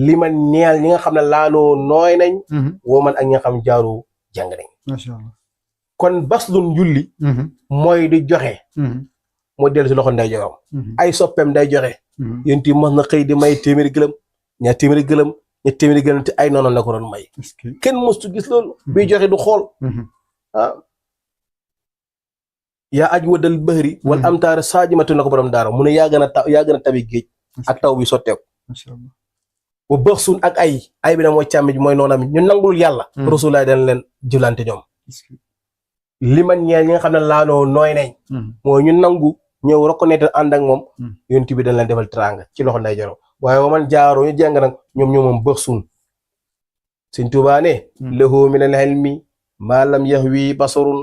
li man ñeel ñi nga xam ne laanoo nooy nañ woo man ak ñi nga xam jaaroo jàng nañ kon baslun yulli mooy di joxe moo dellu si loxo ndeyjooram ay soppeem day joxe yéen ti mos na xëy di may téeméeri gëlëm ñaar téeméeri gëlëm ñett téeméeri gëlëm te ay noonu la ko doon may kenn mostu gis loolu biy joxe du xool yaa aj wadal bahri wal amtaar saajimatu na ko borom daara mu ne yaa gën a tabi géej ak taw bi sotteeku ba bëx suun ak ay bi na mooy càmmi ji mooy noonam ñu nangul yàlla rasulaay dañ leen jëlante ñoom li man ñeel ñi nga xam ne laanoo nooy nañ mooy ñu nangu ñëw reconnaître ànd ak moom yonent bi dañ leen defal teraanga ci loxo nday joro waaye wa man jaaroo ñu jàng nag ñoom moom bëx suun Sëñ Tuubaa ne lahu min al ilmi maa lam yahwi basarun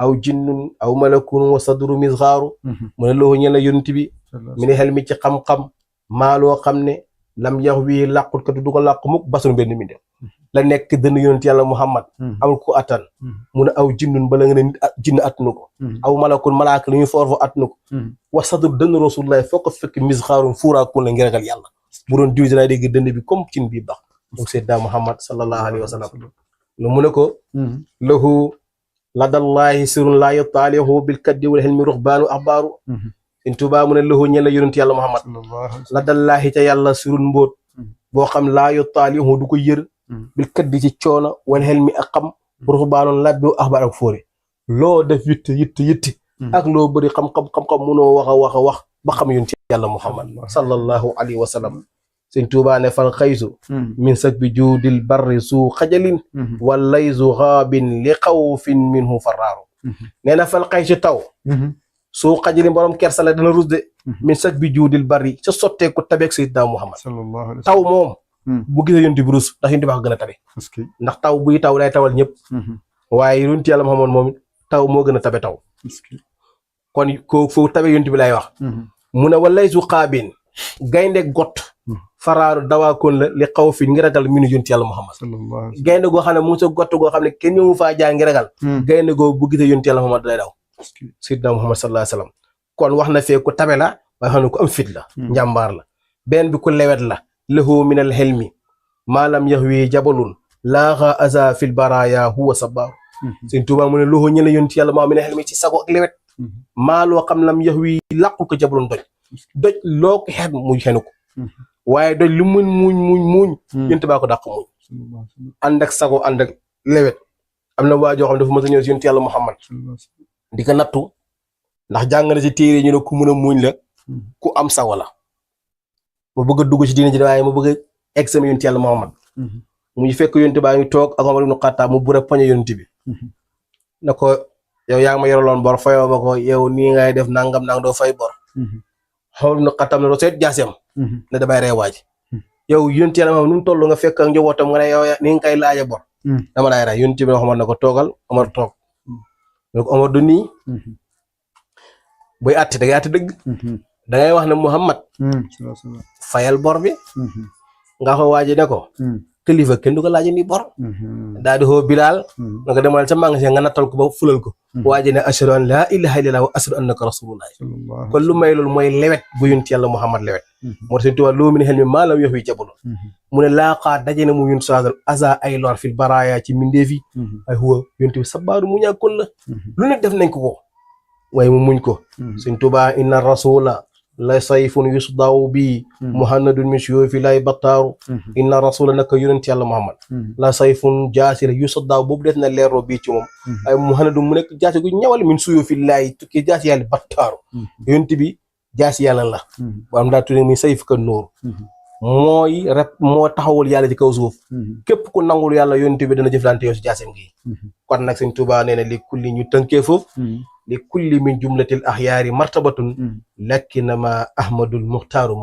aw jinnun aw malakun wa sadru misxaaru mu ne lahu ñeen la yonent bi min al ilmi ci xam-xam maa loo xam ne lam yahwi làqut ka du ko làq mukk basarun benn mi def la nekk dënn yonent Yàlla Muhammad amul ko attan mu ne aw jinnun bala nga ne nit jinn attanu ko aw malakun malaaka lu ñuy foor fa attanu ko wa sadru dënn rasulullah foo ko fekk misxaarum fuuraakun la ngi ragal yàlla bu doon diw dinaa dégg dënd bi comme cin bii bax moom Seydina Muhammad sallallahu alayhi wa sallam lu mu ne ko lahu ladallahi sirrun laa yutaalihu bil kaddi wal hilmi ruxbaanu axbaaru Sëñ Tuubaa mu ne lahu ñeen la yonent Yàlla Muhammad ladallahi ca yàlla sirrun mbóot boo xam laa yutaalihu du ko yër bil kaddi ci coono wal hilmi ak xam ruxbaanu labbi axbaar ak fóore loo def yitti ak loo bëri xam-xam munoo wax ba xam yonent Yàlla Muhammad sallallahu alayhi wa sallam sëñ Tuubaa ne fal xaysu min sak bi juudil barri su xajalin wallaysu xaabin li xawfin minhu faraaru nee na fal xaysu taw su xajalin borom kersa la dana rus de min sak bi juudil barri ca sotteeku tabeek Seydina Muhammad taw moom bu gisee yonent bi rus ndax yonent bi wax gën a tabe ndax taw buy taw day tawal ñëpp waaye yonent Yàlla Muhammad moom taw moo gën a tabe taw kon ko foofu tabe yonent bi lay wax mu ne wallaysu xaabin gaynde got faraaru dawaakoon la li xaw fi ngi ragal minu yonent Yàlla Muhammad gaynde goo xam ne mu sa gott goo xam ne kenn ñëwu faa jaa ngi ragal gaynde goo bu gisee yonent Yàlla Muhammad day daw Seydina Muhammad sallallahu alayhi wasallam kon wax na fee ku tabe la waaye xam ne ku am fit la njàmbaar la benn bi ku lewet la lahu min al hilmi maalam yahwi jabalun laaxa aza fil baraya huwa sabaaru Sëñ Tuubaa mu ne lahu ñëla yonent Yàlla moo min al hilmi ci sago ak lewet maa loo xam lam yahwi làqul ko jabalun doj loo ko xeet muy xenu ko waaye doj lu muñ yonent baa ko dàq muñ ànd ak sago ànd ak lewet am na waa joo xam dafa mës a ñëw si yonent Yàlla Muhammad di ko nattu ndax jàng na ci téere ñu ne ku mun a muñ la ku am sago la ma bëgg a dugg ci diine ji waaye ma bëgg a examen yonent Yàlla Muhammad mu fekk yonent baa ngi toog ak Omar ibn Khattab mu bura poñe yonent bi na ko yow yaa ngi ma yoraloon bor fayoo ma ko yow nii ngay def nangam doo fay bor Omar ibn Khattab ne doo seet jaaseem ne damay ree waaj yow yonent Yàlla Muhammad nu mu toll nga fekk ak njabootam nga ne yow ni nga koy laaje bor dama lay rey yonent bi Omar na ko toogal Omar toog ne ko Omar du nii buy àtte da ngay àtte dëgg da ngay wax ne Muhammad fayal bor bi nga ko waaji ne ko kilifa kenn du ko laaji ni bor daal di xoo Bilaal nga ko demal ca magasin nga nattal ko ba fulal ko waaji ne ashhadu an laa ilaaha illallaah wa ashhadu annaka rasulullah kon lu may loolu mooy lewet bu yonent Yàlla Muhammad lewet moo tax Sëñ Tuubaa loo min hilmi maa lam yahwi jabalun mu ne laaxaa daje na mu yonent sallallahu alayhi wa sallam aza ay lor fil baraaya ci mindeef yi ay huwa yonent bi sabaaru mu ñàkkoon la lu ne def nañ ko waaye mu muñ ko Sëñ Tuubaa inna rasula la sayfun yusdaw bi muhannadun min suyufi lay battaaru inna rasula naka yonent Yàlla Muhammad la sayfun jaasi la yusdaw boobu des na leeroo bii ci moom ay muhannadun mu nekk jaasi gu ñawal min suyufi lay tukki jaasi yàlla battaaru yonent bi jaasi yàlla la bu am daa tudde muy sayf ka nóor mooy rek moo taxawul yàlla ci kaw suuf képp ku nangul yàlla yonent bi dana jëflante yow si jaaseem gi kon nag Sëñ Tuubaa nee na li kulli ñu tënkee foofu li kulli min jumlatil axyaari martabatun lakinama ahmadul muxtaaru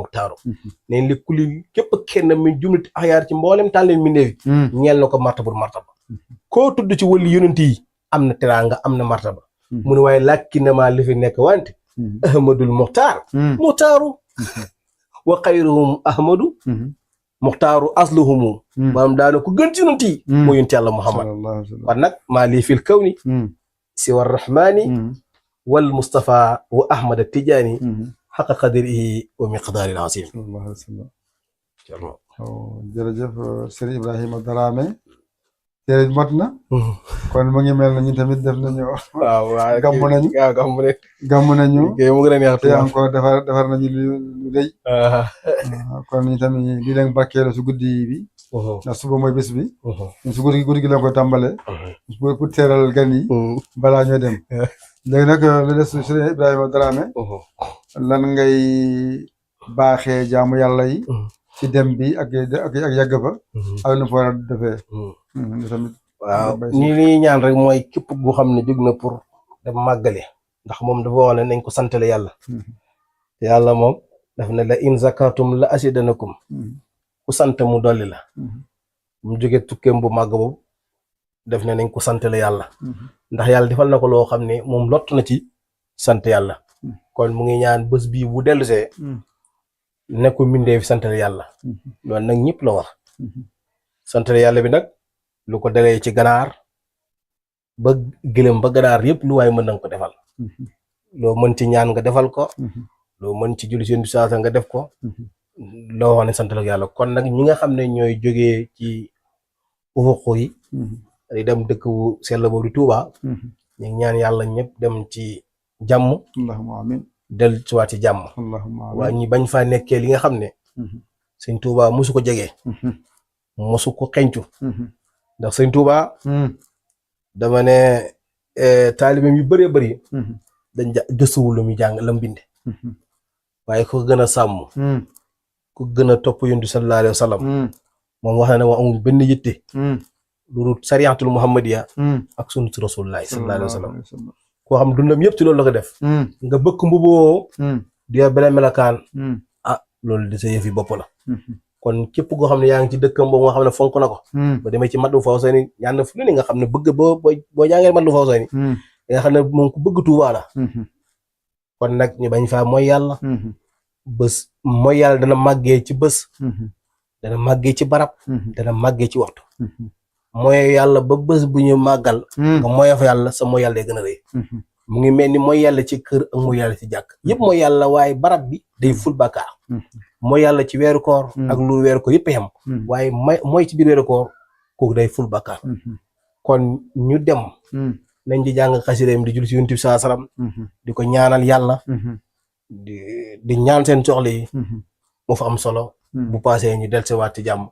neen li kulli képp kenn min jumlatil axyaar ci mboolem tànleen mi néewi ñeel na ko martaba koo tudd ci wëlli yonent yi am na teraanga am na martaba mu ne waaye lakinama li fi nekk wante ahmadul muxtaaru wa xayruhum ahmadu muxtaaru asluhumu maanaam daana ko gën ci yonent yi moo yonent Yàlla Muhammad kon nag maa lii fil kawni siwa rahmani wal Mustafa wa Ahmad Tijaani xaqa qadrihi wa miqdaaril asiim. jërëjëf Serigne Ibrahima Dramé téere mot na kon mu ngi mel na ñu tamit def nañu waaw gàmm nañu mu gën a neex te encore defar nañu lu rëy kon ñu tamit di leen barkeelu su guddi bi ndax suba mooy bés bi ñun su guddi gi la ko tàmbale pour teeral gan yi balaa ñoo dem léegi nag lu des Serigne Ibrahima Dramé lan ngay baaxee jaamu yàlla yi ci dem bi ak yàgg ba ak nu fa war a defee waaw ni ñaan rek mooy képp gu xam ne jóg na pour dem màggale ndax moom dafa wax ne nañ ko santale yàlla yàlla moom daf ne la in zakartum la asidanakum ku sant mu dolli la mu jóge tukkeem bu màgg boobu def ne nañ ko santale yàlla ndax yàlla defal na ko loo xam ne moom lott na ci sant yàlla kon mu ngi ñaan bés bii bu dellusee nekku mbindee fi santale yàlla loolu nag ñëpp la wax santale yàlla bi nag lu ko dalee ci ganaar ba gëlëm ba ganaar yëpp lu waaye mën na ko defal loo mën ci ñaan nga defal ko loo mën ci julli seen bisaasa nga def ko loo wax ne santal ak yàlla kon nag ñi nga xam ne ñooy jógee ci ufuq yi di dem dëkk wu sell boobu di Tuuba ñu ngi ñaan yàlla ñëpp dem ci jàmm allahumma amin del ci waat ci jàmm waaye ñi bañ faa nekkee li nga xam ne sëñ Tuuba mosu ko jegee mosu ko xencu ndax sëñ Tuuba dama ne taalibeem yu bëree bëri dañ gëstuwul lu muy jàng la mu binde waaye ko gën a sàmm ku gën a topp yonent bi sallallahu alayhi wa sallam moom wax na ne waa amul benn yitte lu dul sariyatul muhammadiya ak sunnatu rasulullahi sallallahu alayhi wa sallam koo xam dundam yëpp ci loolu la ko def nga bëgg mbuboo di yor beneen melakaan loolu di sa yëfi bopp la kon képp koo xam ne yaa ngi ci dëkkam boobu nga xam ne fonk na ko ba demee ci Matlaboul Fawzayni ñaan na fu ne nga xam ne bëgg boo jàngee Matlaboul Fawzayni nga xam ne moom ku bëgg Tuubaa la kon nag ñu bañ faa mooy yàlla bés mooy yàlla dana màggee ci bés dana màggee ci barab dana màggee ci waxtu mooy yàlla ba bés bu ñu màggal nga mooy fa yàlla sa mooy yàlla day gën a rëy mu ngi mel ni mooy yàlla ci kër ak mooy yàlla ci jàkk yëpp mooy yàlla waaye barab bi day ful bàkkaar mooy yàlla ci weeru koor ak lu weeru koor yëpp yem waaye mooy ci biir weeru koor kooku day ful bàkkaar kon ñu dem nañ di jàng xasireem di jul ci Yonent bi saa salaam di ko ñaanal yàlla di ñaan seen soxla yi mu fa am solo bu paasee ñu dellusiwaat ci jàmm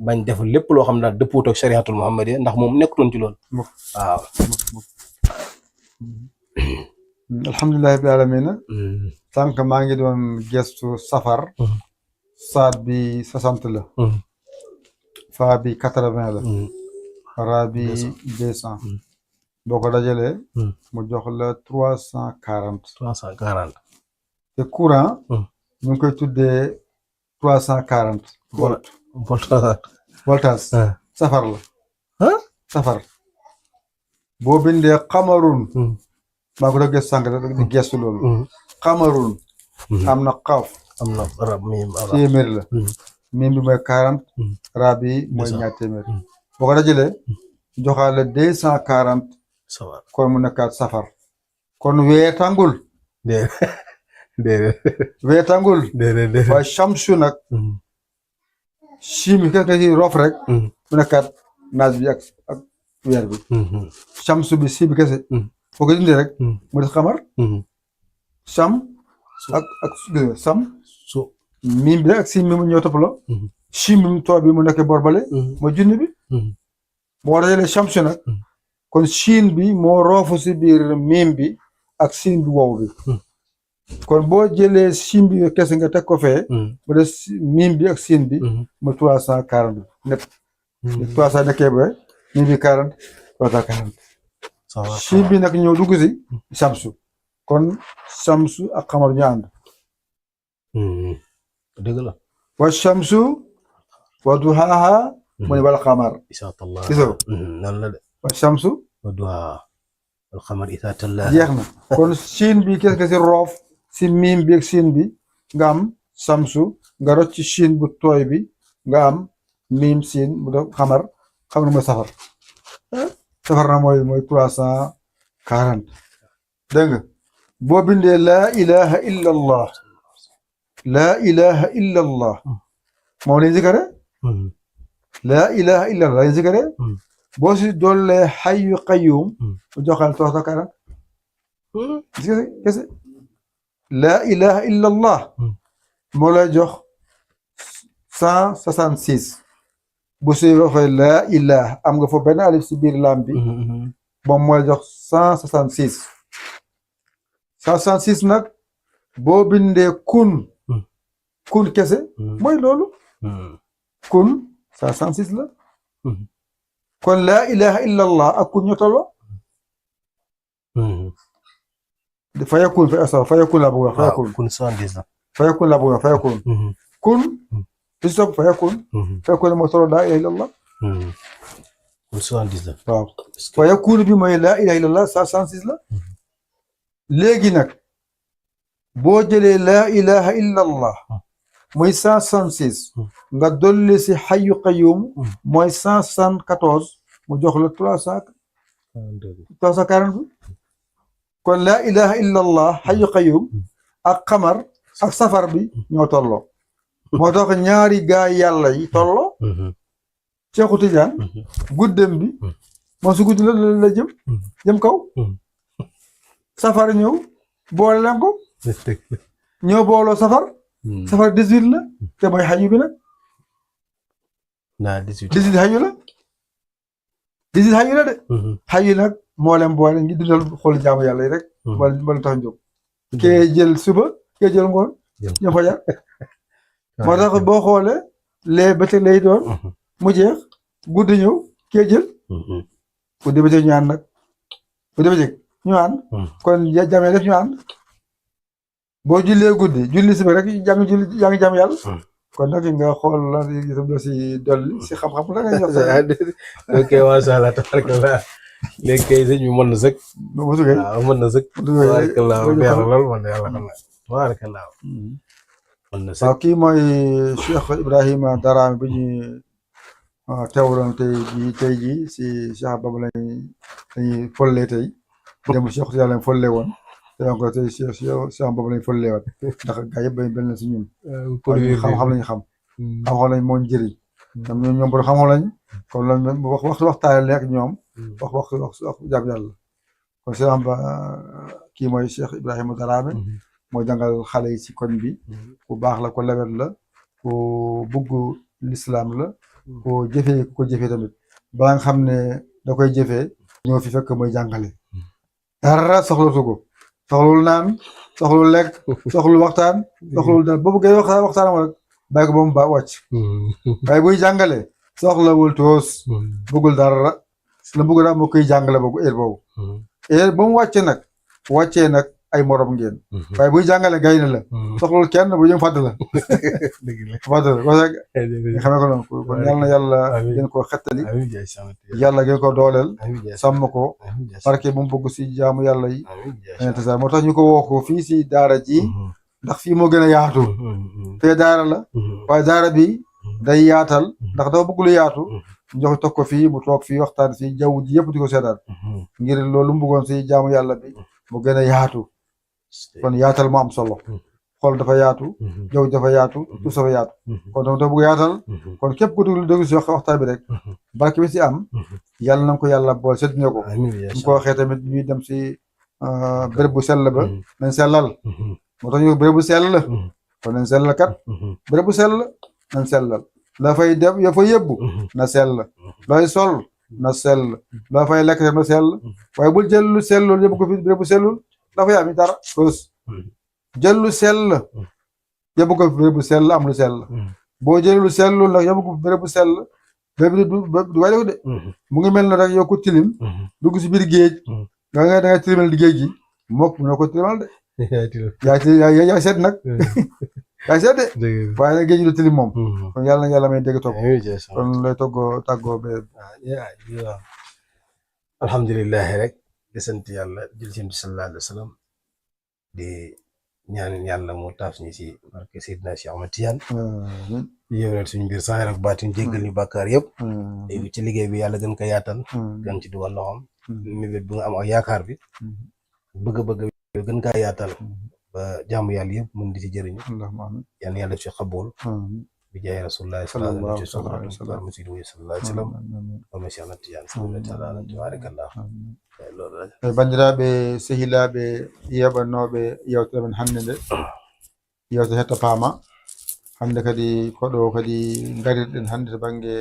bañ def lépp loo xam ne daal dëppoot ak shariatul muhammadiya ndax moom nekkutoon ci loolu waaw alhamdulillahi rabbil alamin sànq maa ngi doon gestu safar saat bi 60 la faa bi 80 la raa bi 200 boo ko dajalee mu jox la 340 te courant ñu ngi koy tuddee 340 voltage safar la safar boo bindee xamarun maa ko doon gestu sànq di gestu loolu xamarun am na xaaf am na rab miim téeméer la miim bi mooy 40 rab bi mooy ñaar téeméer boo ko dajalee joxaat la 240 safar kon mu nekkaat safar kon weer tàngul déedéet weer tàngul déedéet waaye chamsu nag chimi kese ci rof rek mu nekkaat naaj bi ak weer bi chamsu bi si bi kese foo ko dindee rek mu def xamar sam ak sam su miim bi ak sim bi mu ñëw toppaloo chim bi tool bi mu nekk borbale mooy junni bi boo dajalee chamsu nag kon siin bi moo roofu si biir miim bi ak siin bi wow bi kon boo jëlee siin bi kese nga teg ko fee bu dee miim bi ak siin bi mu 340 net 300 nekkee ba miim bi 40 340 siin bi nag ñëw dugg si samsu kon samsu ak xamar ñu ànd dëgg la wa samsu wa duhaaha mu ne wal xamar gisoo nan la de wa samsu wa duhaaha wal xamar isaa tallaaha jeex na kon siin bi kese si roof si miim bi ak siin bi nga am samsu nga rocc ci siin bu tooy bi nga am miim siin bu def xamar xam na mooy safar na mooy 340 dégg nga boo bindee laa ilaha illa allah laa ilaha illa allah moom lañ zikare laa ilaha illa allah lañ zikare boo si dollee xayu qayyum mu joxal 340 kese laa ilaha illa allah moo lay jox 166 bu si waxee laa ilaha am nga foofu benn alif si biir laam bi moom mooy jox 166 166 nag boo bindee kun kese mooy loolu kun 166 la kon laa ilaha illa allah ak kun ñoo tolloo fayakun fayakun laa bëgg wax fayakun kun 70 la fayakun laa bëgg wax fayakun kun bis topp fayakun moo tolloo laa ilaha illa allah kun 70 la waaw fayakun bi mooy laa ilaha illa allah 166 la léegi nag boo jëlee laa ilaha illa allah mooy 166 nga dolli si xayu qayyum mooy 174 mu jox la 340 kon laa ilaha illa allah xayu qayyum ak xamar ak safar bi ñoo tolloo moo tax ñaari gaa yàlla yi tolloo Seexu Tijaan guddem bi moo su guddi la jëm kaw safar ñëw boole leen ko ñëw booloo safar 18 la te mooy xayu bi nag 18 xayu la 18 xayu la de xayu nag moo leen boole ngi dundal xool jaamu yàlla yi rek wala tax jóg kee jël suba kee jël ngoon ñoo fa jar moo tax boo xoolee lee bëccëg lay doon mu jeex guddi ñëw kee jël guddi bëccëg ñu ànd nag guddi bëccëg ñu ànd kon jamee def ñu ànd boo jullee guddi julli si ba rek yaa ngi jàmm yàlla kon nag nga xool la itam doo si dolli si xam-xam la nga jox ok macha allah tabarakallah léegi kay sëñ bi mën na sëkk waaw mën na sëkk tabarakallah neex na lool man yàlla xam na tabarakallah mën na sëkk waaw kii mooy Cheikh Ibrahima Darame bi ñu teewloon tey jii si Cheikh Baba lañuy folle tey dem Cheikh yàlla lañ folle woon te donc tey Cheikh Baba lañ folle woon ndax gaa yëpp benn na si ñun xam-xam lañu xam xam-xam lañ moo njëriñ ñoom borom xam-xam lañ kon lañ waxtu waxtaan nekk ñoom wax jàmm yàlla kon Cheikh Ba kii mooy Cheikh Ibrahima Darame moo jàngal xale yi si koñ bi ku baax la ko lewet la ku bugg lislaam la ko jëfee tamit balaa nga xam ne da koy jëfee ñoo fi fekk mooy jàngale dara soxlatu ko soxlul naan soxlul lekk soxlul waxtaan soxlul dara boo bëggee waxtaan rek bàyyi ko ba mu wàcc waaye buy jàngale soxlawul toos bëggul dara la bëgg daal moo koy jàngale boobu heure ba mu wàccee nag ay morom ngeen waaye buy jàngale gay na la soxlul kenn bu jëm fàdd la fàdd la ko nga xamee ko noonu kon yal na yàlla gën koo xettali yàlla gën ko dooleel sàmm ko barke bu mu bëgg si jaamu yàlla yi sa moo tax ñu ko woo ko fii si daara ji ndax fii moo gën a yaatu fee daara la waaye daara bi day yaatal ndax dafa bëgg lu yaatu jox toog ko fii mu toog fii waxtaan fii jaww ji yëpp di ko seetaan ngir loolu mu bëggoon si jaamu yàlla bi mu gën a yaatu kon yaatal moo am solo xool dafa yaatu jaww dafa yaatu tout dafa yaatu kon dafa bëgg yaatal kon képp ku déglu si waxtaan bi rek barke bi si am yàlla na ko yàlla bool seddine ko ñu ko waxee tamit ñuy dem si béréb bu sell ba nañ sellal moo tax ñu béréb bu sell kon nañ sellal kat béréb bu sell nañ sellal la fay dem ya fa yëbbu na sell looy sol na sell la fay lekk na sell waaye bul jël lu sellul yëbbu ko fi béréb bu sellul dafa am dara tos jël lu sell yóbbu ko béréb bu sell am lu sell boo jëlee lu sellul nag yóbbu ko béréb bu sell béréb du waay de mu ngi mel ne rek yow ku tilim dugg si biir géej da nga tilimal di géej gi mokk noo ko tilimal de yaa seet nag yaa seet de waaye nag géej gi du tilim moom kon yàlla na yàlla may dégg toog kon lay tàggoo ba alhamdulilah rek di sant yàlla jël ci sallallahu alayhi wa sallam di ñaan yàlla mu taaf ñu ci barke Seydina Cheikh Ahmad Tidiane yéwénal suñu mbir saahir ak baatin jéggal ñu bàkkaar yëpp ci liggéey bi yàlla gën ko yaatal gën ci dugal loxoom mébét bu nga am ak yaakaar bi bëgg-bëgg gën kaa yaatal ba jaamu yàlla yëpp mën di ci jëriñu yal na yàlla ci xabool bi jaay rasulullah sallallahu alayhi wa sallam musidu sallallahu alayhi wa sallam wa Cheikh Ahmad Tidiane sallallahu tabarakallah bandiraɓe sehilaɓe yeɓannoɓe yewtere men hannde nde yewtere hetta paama hannde kadi koɗo kadi garirɗen hannde to banggue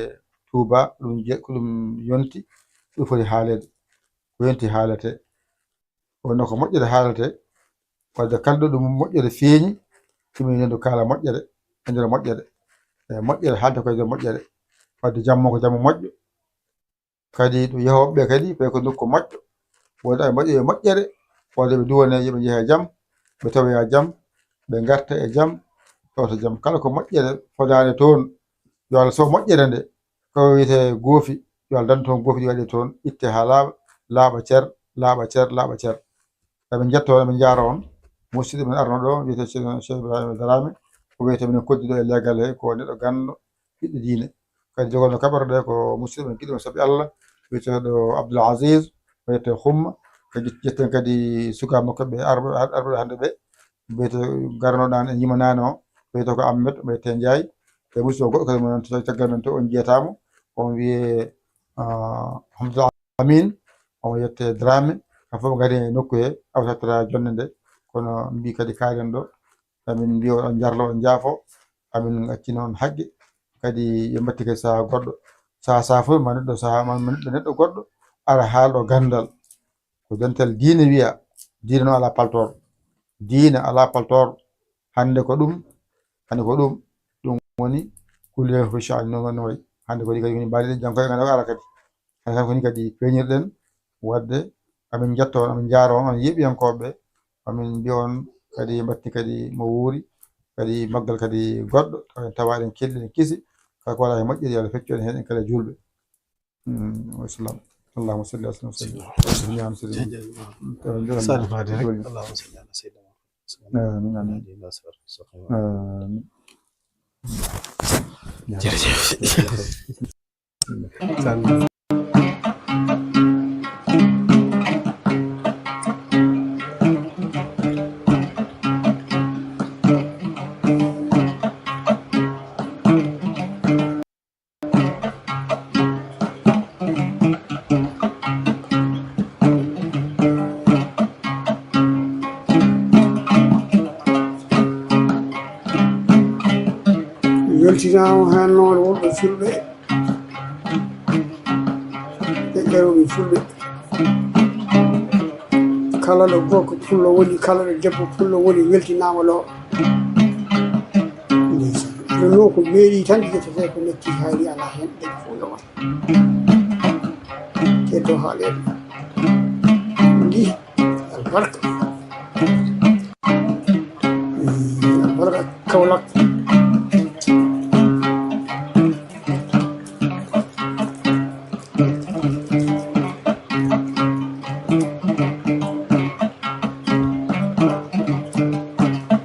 Touba ko ɗum yonti ɗum foti haalede ko yonti haalete wonno ko moƴƴere haalete wadde kalɗo ɗum moƴƴere feeñi tumi ndu kaala moƴƴere e nder moƴƴere moƴƴere haalde koye nder moƴƴere wadde jammo ko jammo moƴƴo kadi ɗum yahoɓeɓe kadi ɓe ko nokku moƴƴo wonde ay moƴƴo e moƴƴere wonde ɓe duwone yoɓe jeeha jaam ɓe tawoya jaam ɓe garta e jaam tawta jaam kala ko moƴƴere fodani toon yo Allah so moƴƴere nde ko wiyete goofi yo Allah dan toon goofi ɗi waɗi toon itte ha laaɓa cer laaɓa cer eɓe jetto eɓe jaara on musidɗo men arno ɗo wiyete Cheikh Ibrahima Darame ko wiyete minen koddiɗo e legal he ko neɗɗo ganno ɓiɗɗo diine kadi jogorno kaɓaro ɗe ko musidɗo men giɗo men sabi Allah wiyeteɗo Abdoul Aziz wiyete Xumma kadi jetten kadi sukaɓe makko ɓe arɓe hannde ɓe wiyete garnoɗan e yimanani o wiyete ko Ahmed wiyete Ndiaye e musidɗo goɗɗo kadi mon caggal men to on jeyatamo on wiye Hamdoul Amin on wiyete Dramé kamɓe fof gari e nokku he awtatira jonde nde kono mbi kadi kaaren ɗo amin mbi on jarlo on jaafo amin accino on haqqe kadi yo mbatti kadi saha goɗɗo saha fof ma neɗɗo saha ma neɗɗo goɗɗo ara haalɗo gandal ko dental diine wiya diine noon ala paltor diine ala paltor hannde ko ɗum ɗum woni kulle ko sha'ani non way hande ko kadi woni balide janko ngana ara kadi hande ko ni kadi peñirden wadde amin jetto amin jaaro on yebiyankoɓe amin mbi on kadi batti kadi mo wuuri kadi maggal kadi goddo tawaden kelli kisi kako wala e moƴƴiri yalla feccu en hen kala julbe wassalam اللهم صل على سيدنا اللهم صل على سيدنا آمين weltinama hen noon wonɓe fulɓe e ƴewɓe fulɓe kala ɗo gorko pullo woni kala ɗo debbo pullo woni weltinama ɗo ɗonno ko meeɗi tan jiyetete ko metti haali ala hen ɗen fo yowa keddo haaleɗo ndi albarka albarka Kaolack